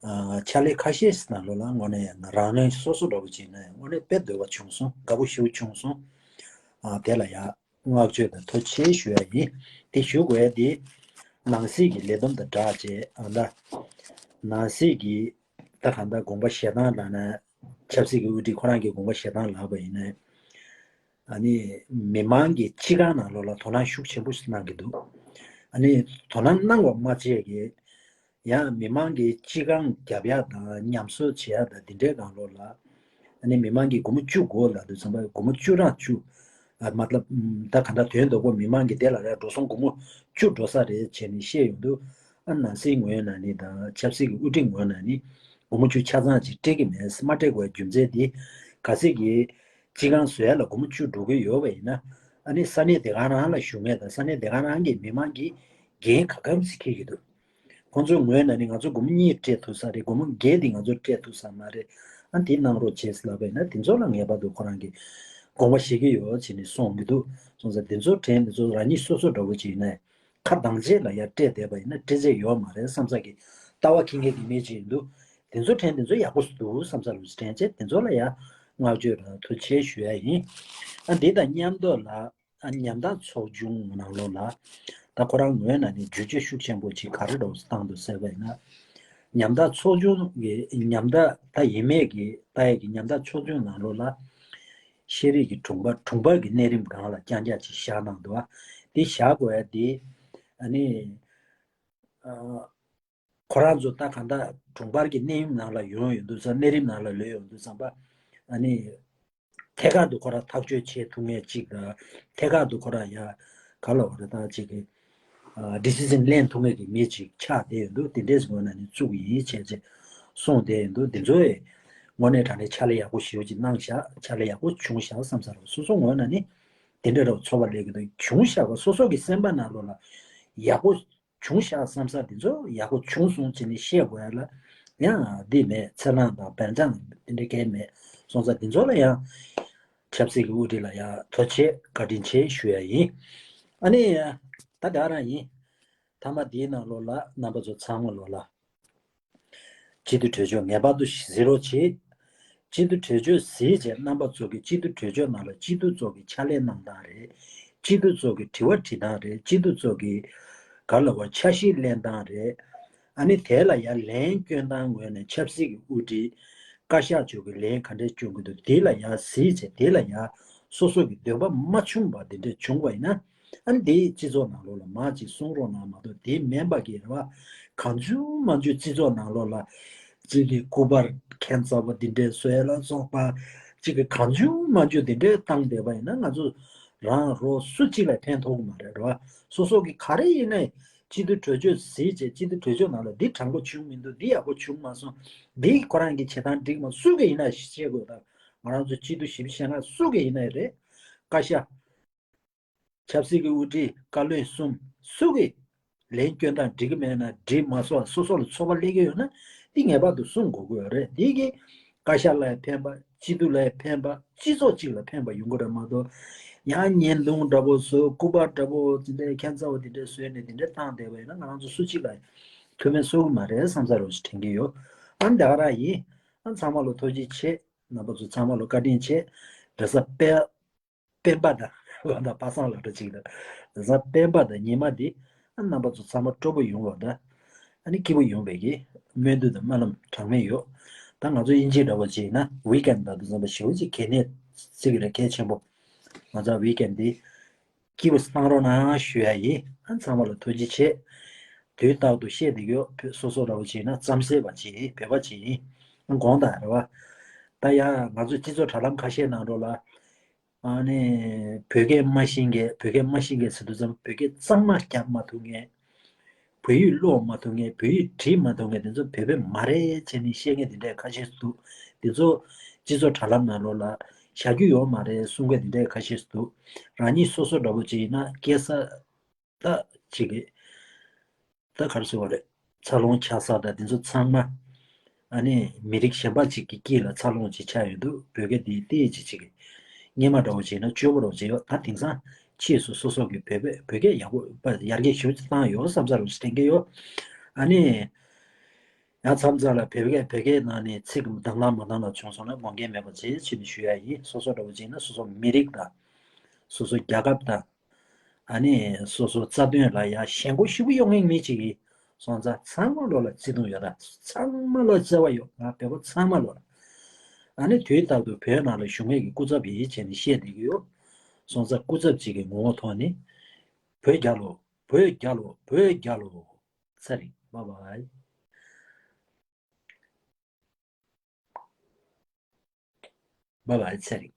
ཨ་ཕྱག་ལས་ཁ་ཤས་ནང་ལོགས་ལ་དངོས་གནས་རང་རང་སོ་སོ་འདྲ་བོ་བྱས་ནས་དངོས་གནས་དཔེ་འདོད་པ་བྱུང་སོང་། དགའ་པོ་ཞེ་པོ་བྱུང་སོང་། ཨ་དེ་ལ་ཡང་བསྔགས་བརྗོད་དང་ཐུགས་རྗེ་ཆེ་ཞུ་ཡ་ཡིན། དེ་ཞུ་དགོས་ཡ་དེ་ནང་སྲིད་ཀྱི་ལས་བསྡོམས་དང་སྦྲགས་བྱས། ཨ་ད་ནང་སྲིད་ཀྱི་ད་གང་ལྟར་དགོངས་པ་བཞེས་སྟངས་ལབ་ན། ཆབ་སྲིད་ཀྱི་དབུ་ཁྲིད་ཁོ་རང་གི་དགོངས་པ་བཞེས་སྟངས་ལབ་པ་ཡིན་ན། ཨ་ནི་མི་མང་གི་སྤྱི་ཁང་ནང་ལོགས་ལ་དོ་སྣང་ཤུགས་ཆེན་པོ་ཞིག་གནང་གི་འདུག་ཨ་ནི་དོ་སྣང་གནང་བ་མ་བྱས་ཀྱི་ཡང་མི་མང་གི་སྤྱི་ཁང་རྒྱབ་ཡག་དང་ཉམས་གསོ་བྱེད་ཡག་དང་འདི་འདྲའི་སྒང་ལོགས་ལ། ཨ་ནི་མི་མང་གིས་སྒོར་མོ་བཅུ་དགོས་ལབ་དུས་ཙམ་པ་སྒོར་མོ་བཅུ་རང་བཅུ། ཨ་མ་ལབ་ད་ག་འདྲ་དོན་དག་པོ་མི་མང་གི་དེ་ལ་རེ་འགྲོ་སོང་སྒོར་མོ་བཅུ་འགྲོ་ས་རེད་བྱས་ནས་བཤད་ཡོང་དུས། ཨ་ནང་སྲིད་ངོས་ནས་ནི་དང་ཆབ་སྲིད་ཀྱི་དབུ་ཁྲིད་ངོས་ནས་ནི་སྒོར་མོ་བཅུ་ཆ་ཚང་ཅིག་སྤྲད་ཀྱི་མེད། མ་སྤྲད་དགོས་རྒྱུ་མཚན་དེ་གལ་སྲིད་ཀྱི་སྤྱི་ཁང་བཟོ་ཡ་ལ་སྒོར་མོ་བཅུ་འགྲོ་གི་ཡོད་པ་ཡིན་ན། ཨ་ནི་ས་གནས་དེ་ག་རང་ལ་བཞུགས་མཁན་དང་ས་གནས་དེ་ག་རང་གི་མི་མང་གིས་འགན་ག་གམ་ཞིག་འཁྱེར་གྱི་འདུག་ཁོང་ཚོའི་ངོས་ནས་ནི་ང་ཚོ་སྒོར་མོ་གཉིས་སྤྲད་ཐུབ་ས་རེད། སྒོར་མོ་བརྒྱད་དེ་ང་ཚོ་སྤྲད་ཐུབ་ས་མ་རེད། ཨ་འདི་གནང་རོགས་བྱེད་ལབ་པ་ཡིན་ན་དེ་ཚོ་ལ་ངེས་པར་དུ་ཁོ་རང་གིས་དགོངས་པ་བཞེས་ཀྱི་ཡོད་བྱས་ནས་གསུང་གི་འདུག་སོང་ཙང་དེ་ཚོ་དྲན། དེ་ཚོ་རང་ཉིད་སོ་སོ་འདྲ་བོ་ཅིག་ཡིན་ན་ཁ་གདངས་བྱས་ལ་ཡར་སྤྲད་བསྡད་པ་ཡིན་ན་སྤྲད་རྩིས་ཡོད་མ་རེད་བསམ་ས་གི་ལྟ་བ་འཁྱེར་མཁན་གྱི་མི་ཅིག་ཡིན་དུས། དེ་ཚོ་དྲན། དེ་ཚོ་ཡག་པོ་འདུག་བསམ་ས་རུ་དྲན་བྱས་དེ་ཚོ་ལ་ཡར་བསྔགས་བརྗོད་དང་ཐུགས་རྗེ་ཆེ་ཞུ་ཡ་ཡིན། ཨ་འདི་དང་མཉམ་དུ་ལ། ཨ་ཉམ་ཐག་ཚོགས་ཆུང་ནང་ལོགས་ལ་ད་ཁོ་རང་ངོས་ནས་ནི་བསྒྱུར་བཅོས་ཤུགས་ཆེན་པོ་ཅིག་ག་རེ་འདྲ་བོ་བཏང་འདུག་ཟེར་བ་ཡིན་ན། ཉམ་ཐག་ཚོགས་ཆུང་གི་ཉམ་ཐག་ད་ཡིན་མེད་ཀྱི་ལྟ་ཡས་ཀྱི་ཉམ་ཐག་ཚོགས་ཆུང་ནང་ལོགས་ལ་ཤེས་རིག་གི་དྲུང་འཕར། དྲུང་འཕར་གྱི་གནས་རིམ་སྒང་ལ་རྐྱང་རྐྱང་ཅིག་བཞག་གནང་འདུག་ཨ་དེ་བཞག་དགོས་ཡ་དེ་ཨ་ནི་ཨ། ཁོ་རང་ཚོ་ད་གང་ལྟར་དྲུང་འཕར་གྱི་གནས་རིམ་ནང་ལ་ཡོང་ཡོང་དུས་ཙམ། གནས་རིམ་ནང་ལ་ལོས་ཡོང་དུས་ཙམ་པ། ཨ་ནི་ཐད་ཀར་དུ་ཁོ་རང་ཐག་གཅོད་བྱེད་ཐུབ་མཁན་ཅིག་དང་། ཐད་ཀར་དུ་ཁོ་རང་ཡ་ག་ལབ་དགོས་རེད། ད་ཅིག་གི་ཨ་ཌི་སི་ཤན་ལེན་ཐུབ་མཁན་གྱི་མི་ཅིག་ཆགས་བསྡད་ཡོང་དུས། དེ་འདྲས་སྒོ་ནས་ནི་བཙུགས་ཡིན་བྱས་བྱས་གསུངས་བསྡད་ཡོང་དུས། འདི་ཚོ་ཡི་དངོས་གནས་དྲང་གནས་ཕྱག་ལས་ཡག་པོ་ཞེ་པོ་ཅིག་གནང་ཤག་ཕྱག་ལས་ཡག་པོ་བྱུང་ཤག་བསམ་ས་རེད། སོ་སོ་ངོས་ནས་ནི་དེ་འདྲ་རེད། ཚོར་བ་སླེབས་ཀྱི་འདུག་བྱུང་ཤག་པ་སོ་སོ་གི་སེམས་པ་ནང་ལོགས་ལ་ཡག་པོ་བྱུང་ཤག་བསམ་ས་དེ་ཚོ་ཡག་པོ་བྱུང་སོང་ཅེས་ནས་བཤད་དགོས་ཡ་ལ་ཡང་འདི་མེད། ཚེར་ལངས་དང་འབར་འབྲང་དེ་འདྲ་གང་མེད། སོང་ཙང་དེ་ཚོ་ལ་ཡང་ཆབ་སྲིད་ཀྱི་དབུ་ཁྲིད་ལ་ཡང་ཐུགས་རྗེ་ཆེ་བཀའ་དྲིན་ཆེ་ཞུ་ཡ་ཡིན། ཨ་ནི་ད་ག་རང་ཡིན། མཐའ་མ་འདིའི་ནང་ལོགས་ལ་རྣམ་པ་ཚོ་ཚང་མ་ལོགས་ལ། སྤྱི་འཐུས་གྲོས་ཆོད་ངེས་པར་དུ་གཟིགས་རོགས་བྱེད། སྤྱི་འཐུས་གྲོས་ཆོད་གཟིགས་བྱས་རྣམ་པ་ཚོ་གི་སྤྱི་འཐུས་གྲོས་ཆོད་ནང་ལ་སྤྱི་འཐུས་ཚོ་གི་ཕྱག་ལས་གནང་སྟངས་རེད། སྤྱི་འཐུས་ཚོ་གི་དྲི་བ་དྲི་སྟངས་རེད། སྤྱི་འཐུས་ཚོ་གི་ག་ལ་བ་འཆར་གཞི་ལེན་སྟངས་རེད། ཨ་ནི་དེ་ལ་ཡང་ལན་སྐྱོན་སྟངས་ངོས་ནས་ཆབ་སྲིད་ཀྱི་དབུ་ཁྲིད་བཀའ་ཤག་ཚོ་གི་ལན་ག་འདྲས་སྐྱོན་གི་འདུག་དེ་ལ་ཡང་གཟིགས་བྱས་དེ་ལ་ཡང་སོ་སོ་གི་འདོད་པ་མ་བྱུང་བ་དེ་འདྲས་བྱུང་བ་ཡིན་ན། ཨ་ནི་དེ་སྤྱི་ཚོགས་ནང་ལོགས་ལ་མར་ཅིག་གསུང་རོགས་གནང་། མ་གཏོགས་དེ་མིན་པ་གི་རེད་བ། གང་བྱུང་མང་བྱུང་སྤྱི་ཚོགས་ནང་ལོགས་ལ་ཅིག་གི་སྐུ་པར་ཁྱད་མཚར་པོ་འདི་འདྲའི་བཟོ་ཡ་ལ་སོགས་པ་ཅིག་གི་གང་བྱུང་མང་བྱུང་འདི་འདྲའི་བཏང་བསྡད་པ་ཡིན་ན་ང་ཚོ་རང་རོགས་སུ་གཅིག་ལ་ཕན་ཐོགས་ཀྱི་མ་རེད། རེད་བ། སོ་སོ་གི་ག་རེ་ཡིན་ན་སྤྱི་འཐུས་གྲོས་ཆོད་གཟིགས་བྱས་སྤྱི་འཐུས་གྲོས་ཆོད་ནང་ལ་འདི་དྲང་པོ་བྱུང་མི་འདུག་འདི་ཡག་པོ་བྱུང་མ་སོང་། འདི་ཁོ་རང་གི་བྱེད་སྟངས་འགྲིག་མ་སུ་གི་ཡིན་ན་ཤེས་དགོས། ད་ ང་རང་ཚོ་སྤྱི་འཐུས་བཞི་བཅུ་ཞེ་ལྔ་སུ་གི་ཡིན་ནའི་རེད། བཀའ་ཤག་ཆབ་སྲིད་ཀྱི་དབུ་ཁྲིད། བཀའ་བློན་གསུམ་སུ་གི་ལན་སྐྱོན་དང་འགྲིག་གི་མེད་ན་འགྲིག་མ་སོང་སོ་སོ་ལ་ཚོར་བ་སླེབས་ཀྱི་ཡོད་ན་འདི་ངེས་པར་དུ་གསུང་དགོས་ཀྱི་ཡོད་རེད། འདི་གི་བཀའ་ཤག་ལ་ཡང་ཕན་པ། སྤྱི་འཐུས་ལ་ཡང་ཕན་པ། སྤྱི་ཚོགས་གཅིག་ལ་ཕན་པ་ཡོང་གི་རེད་མ་གཏོགས། ཡང་བརྙན་ཐུང་འདྲ་པོ་བཟོ། སྐུ་པར་འདྲ་པོ་དེ་འདྲའི་ཁྱད་མཚར་པོ་དེ་འདྲ་བཟོས་ནས་དེ་འདྲ་བཏང་བསྡད་པ་ཡིན་ན་ང་རང་ཚོ་སུ་གཅིག་ལ་ཡང་ཐུགས་ཕན་གསོས་ཀྱི་མ་རེད་བསམ་ས་རུ་དྲན་གྱི་ཡོད། ཨ་འདི་ག་རང་ཡིན། ཨ་ཚང་མ་ལ་ཐུགས་རྗེ་ཆེ། རྣམ་པ་ཚོ་ཚང་མ་ལ་བཀའ་དྲིན་ཆེ། རེས་གཟའ་སྤེན་པ་དང་། ལ་དྭགས་པ་སངས་ལབ་འདྲ་ཅིག་ལ། རེས་གཟའ་སྤེན་པ་དང་ཉི་མ་འདི་ཨ་རྣམ་པ་ཚོ་ཚང་མ་སྤྲོ་པོ་ཡོང་བ་དང་། ཨ་ནི་སྐྱིད་པོ་ཡོང་བའི་གི་སྨོན་འདུན་དང་སྨོན་ལམ་གྲངས་མེད་ཡོད། ད་ང་ཚོ་དབྱིན་ཇི་འདྲ་པོ་ཅིག་ཡིན་ན་ཝིག་ཨེན་ཌི་དང་དུས་ཚོད་པ་ཞེ་པོ་ཅིག་གལ་གནད་ཅིག་རེད། གལ་ཆེན་པོ། ང་ཚོ་ཝིག་ཨེན་ཌི་འདི་སྐྱིད་པོ་བཏང་རོགས་གནང་ཞུ་ཡ་ཡིན། ཨ་ཚང་མ་ལ་ཐུགས་རྗེ་ཆེ། དུས་རྟག་ཏུ་བཤད་བསྡད་ཀྱི་ཡོད། བོད་སོ་སོ་འདྲ་པོ་ཅིག་ཡིན་ན་རྩམ་ཟེར་བ་ཅིག་ཡིན། བོད་པ་ཅིག་ཡིན། ཨ་དགོངས་དག་རེད་བ། ད་ཡང་ང་ཚོས་སྤྱི་ཚོགས་དྲ་ལམ་ཁ་ཤས་ནང་ལོགས་ལ། ཨ་ནི་བོད་སྐད་མ་ཤེས་མཁན། བོད་སྐད་མ་ཤེས་མཁན་ཟེར་དུས་ཙམ་བོད་སྐད་གཙང་མ་རྒྱག་མ་ཐུབ་མཁན། བོད་ཡིག་ཀློག་མ་ཐུབ་མཁན། བོད་ཡིག་བྲིས་མ་ཐུབ་མཁན་དེ་ཚོ་བོད་པ་མ་རེད་བྱས་ནས་བཤད་མཁན་དེ་འདྲས་ཁ་ཤས་སུ་འདུག་དེ་ཚོ་སྤྱི་ཚོགས་དྲ་ལམ་ནང་ལོགས་ལ་བཞག་རྒྱུ་ཡོད་མ་རེད་གསུང་མཁན་དེ་འདྲས་ཁ་ཤས་སུ་འདུག་རང་ཉིད་སོ་སོ་འདྲ་པོ་ཅིག་ཡིན་ན་སྐྱེ་ས་ད་ཅིག་གི་ད་ག་རེ་ཟེར་བ་རེད། འཚར་ལོངས་ཆགས་ས་དང་དེ་ཚོ་ཚང་མ། ཨ་ནི་མི་རིགས་གཞན་པ་ཅིག་གི་དཀྱིལ་ལ་འཚར་ལོངས་ཅིག་ཆགས་ཡོང་དུས་བོད་སྐད་འདི་ཏོག་ཙམ་ཅིག་གི་སྔོན་མ་འདྲ་པོ་བྱས་ན་སྐྱོ་པོ་འདྲ་པོ་ཅིག་ཡོད། ད་དེང་སང་ཕྱིས་སུ་སོ་སོ་གི་བོད་པས་བོད་སྐད་ཡག་པོ་ཡར་རྒྱས་ཞེ་པོ་ཅིག་བཏང་ཡོད་བསམ་ས་རུ་དྲན་གྱི་ཡོད། ཨ་ནི་ཡང་མཚམས་མཚམས་ལ་བོད་སྐད་བོད་སྐད་ནང་ནས་ཚིག་གི་དང་བླངས་མ་དང་བླངས་བྱུང་སོང་ན་དགོངས་འགལ་མེད་པ་བྱེད་ཅེས་ནས་ཞུ་ཡ་ཡིན། སོ་སོ་འདྲ་པོ་བྱས་ན་སོ་སོ་མི་རིགས་དང་། སོ་སོ་རྒྱལ་ཁབ་དང་། ཨ་ནི་སོ་སོ་རྩ་དོན་ལ་ཡ་ཞེན་ཁོག་ཞེ་པོ་ཡོད་མཁན་མི་ཅིག་གིས་སོང་ཙང་ཚང་མ་ལོ་ལ་བརྩེ་དུང་ཡོད་ད། ཚང་མ་ལོ་བརྩེ་བ་ཡོད། ང་བོད་པ་ཚང་མ་ལོ་ལ། ཨ་ནི་དུས་རྟག་ཏུ་བོད་ནང་ལ་བཞུགས་མཁན་གྱི་སྐུ་ཚབ་ཡིན་བྱས་ནས་བཤད་བསྡད་ཀྱི་ཡོད། སོང་ཙང་སྐུ་ཚབ་ཅིག་གི་ངོ་བོ་ཐོག་ནས། བོད་རྒྱལ་ལོ། བོད་རྒྱལ་ལོ། བོད་རྒྱལ་ལོ། ཚེ་རིང་། བྷའི་བྷའི། བྷའི་བྷའི་ཚེ་རིང་།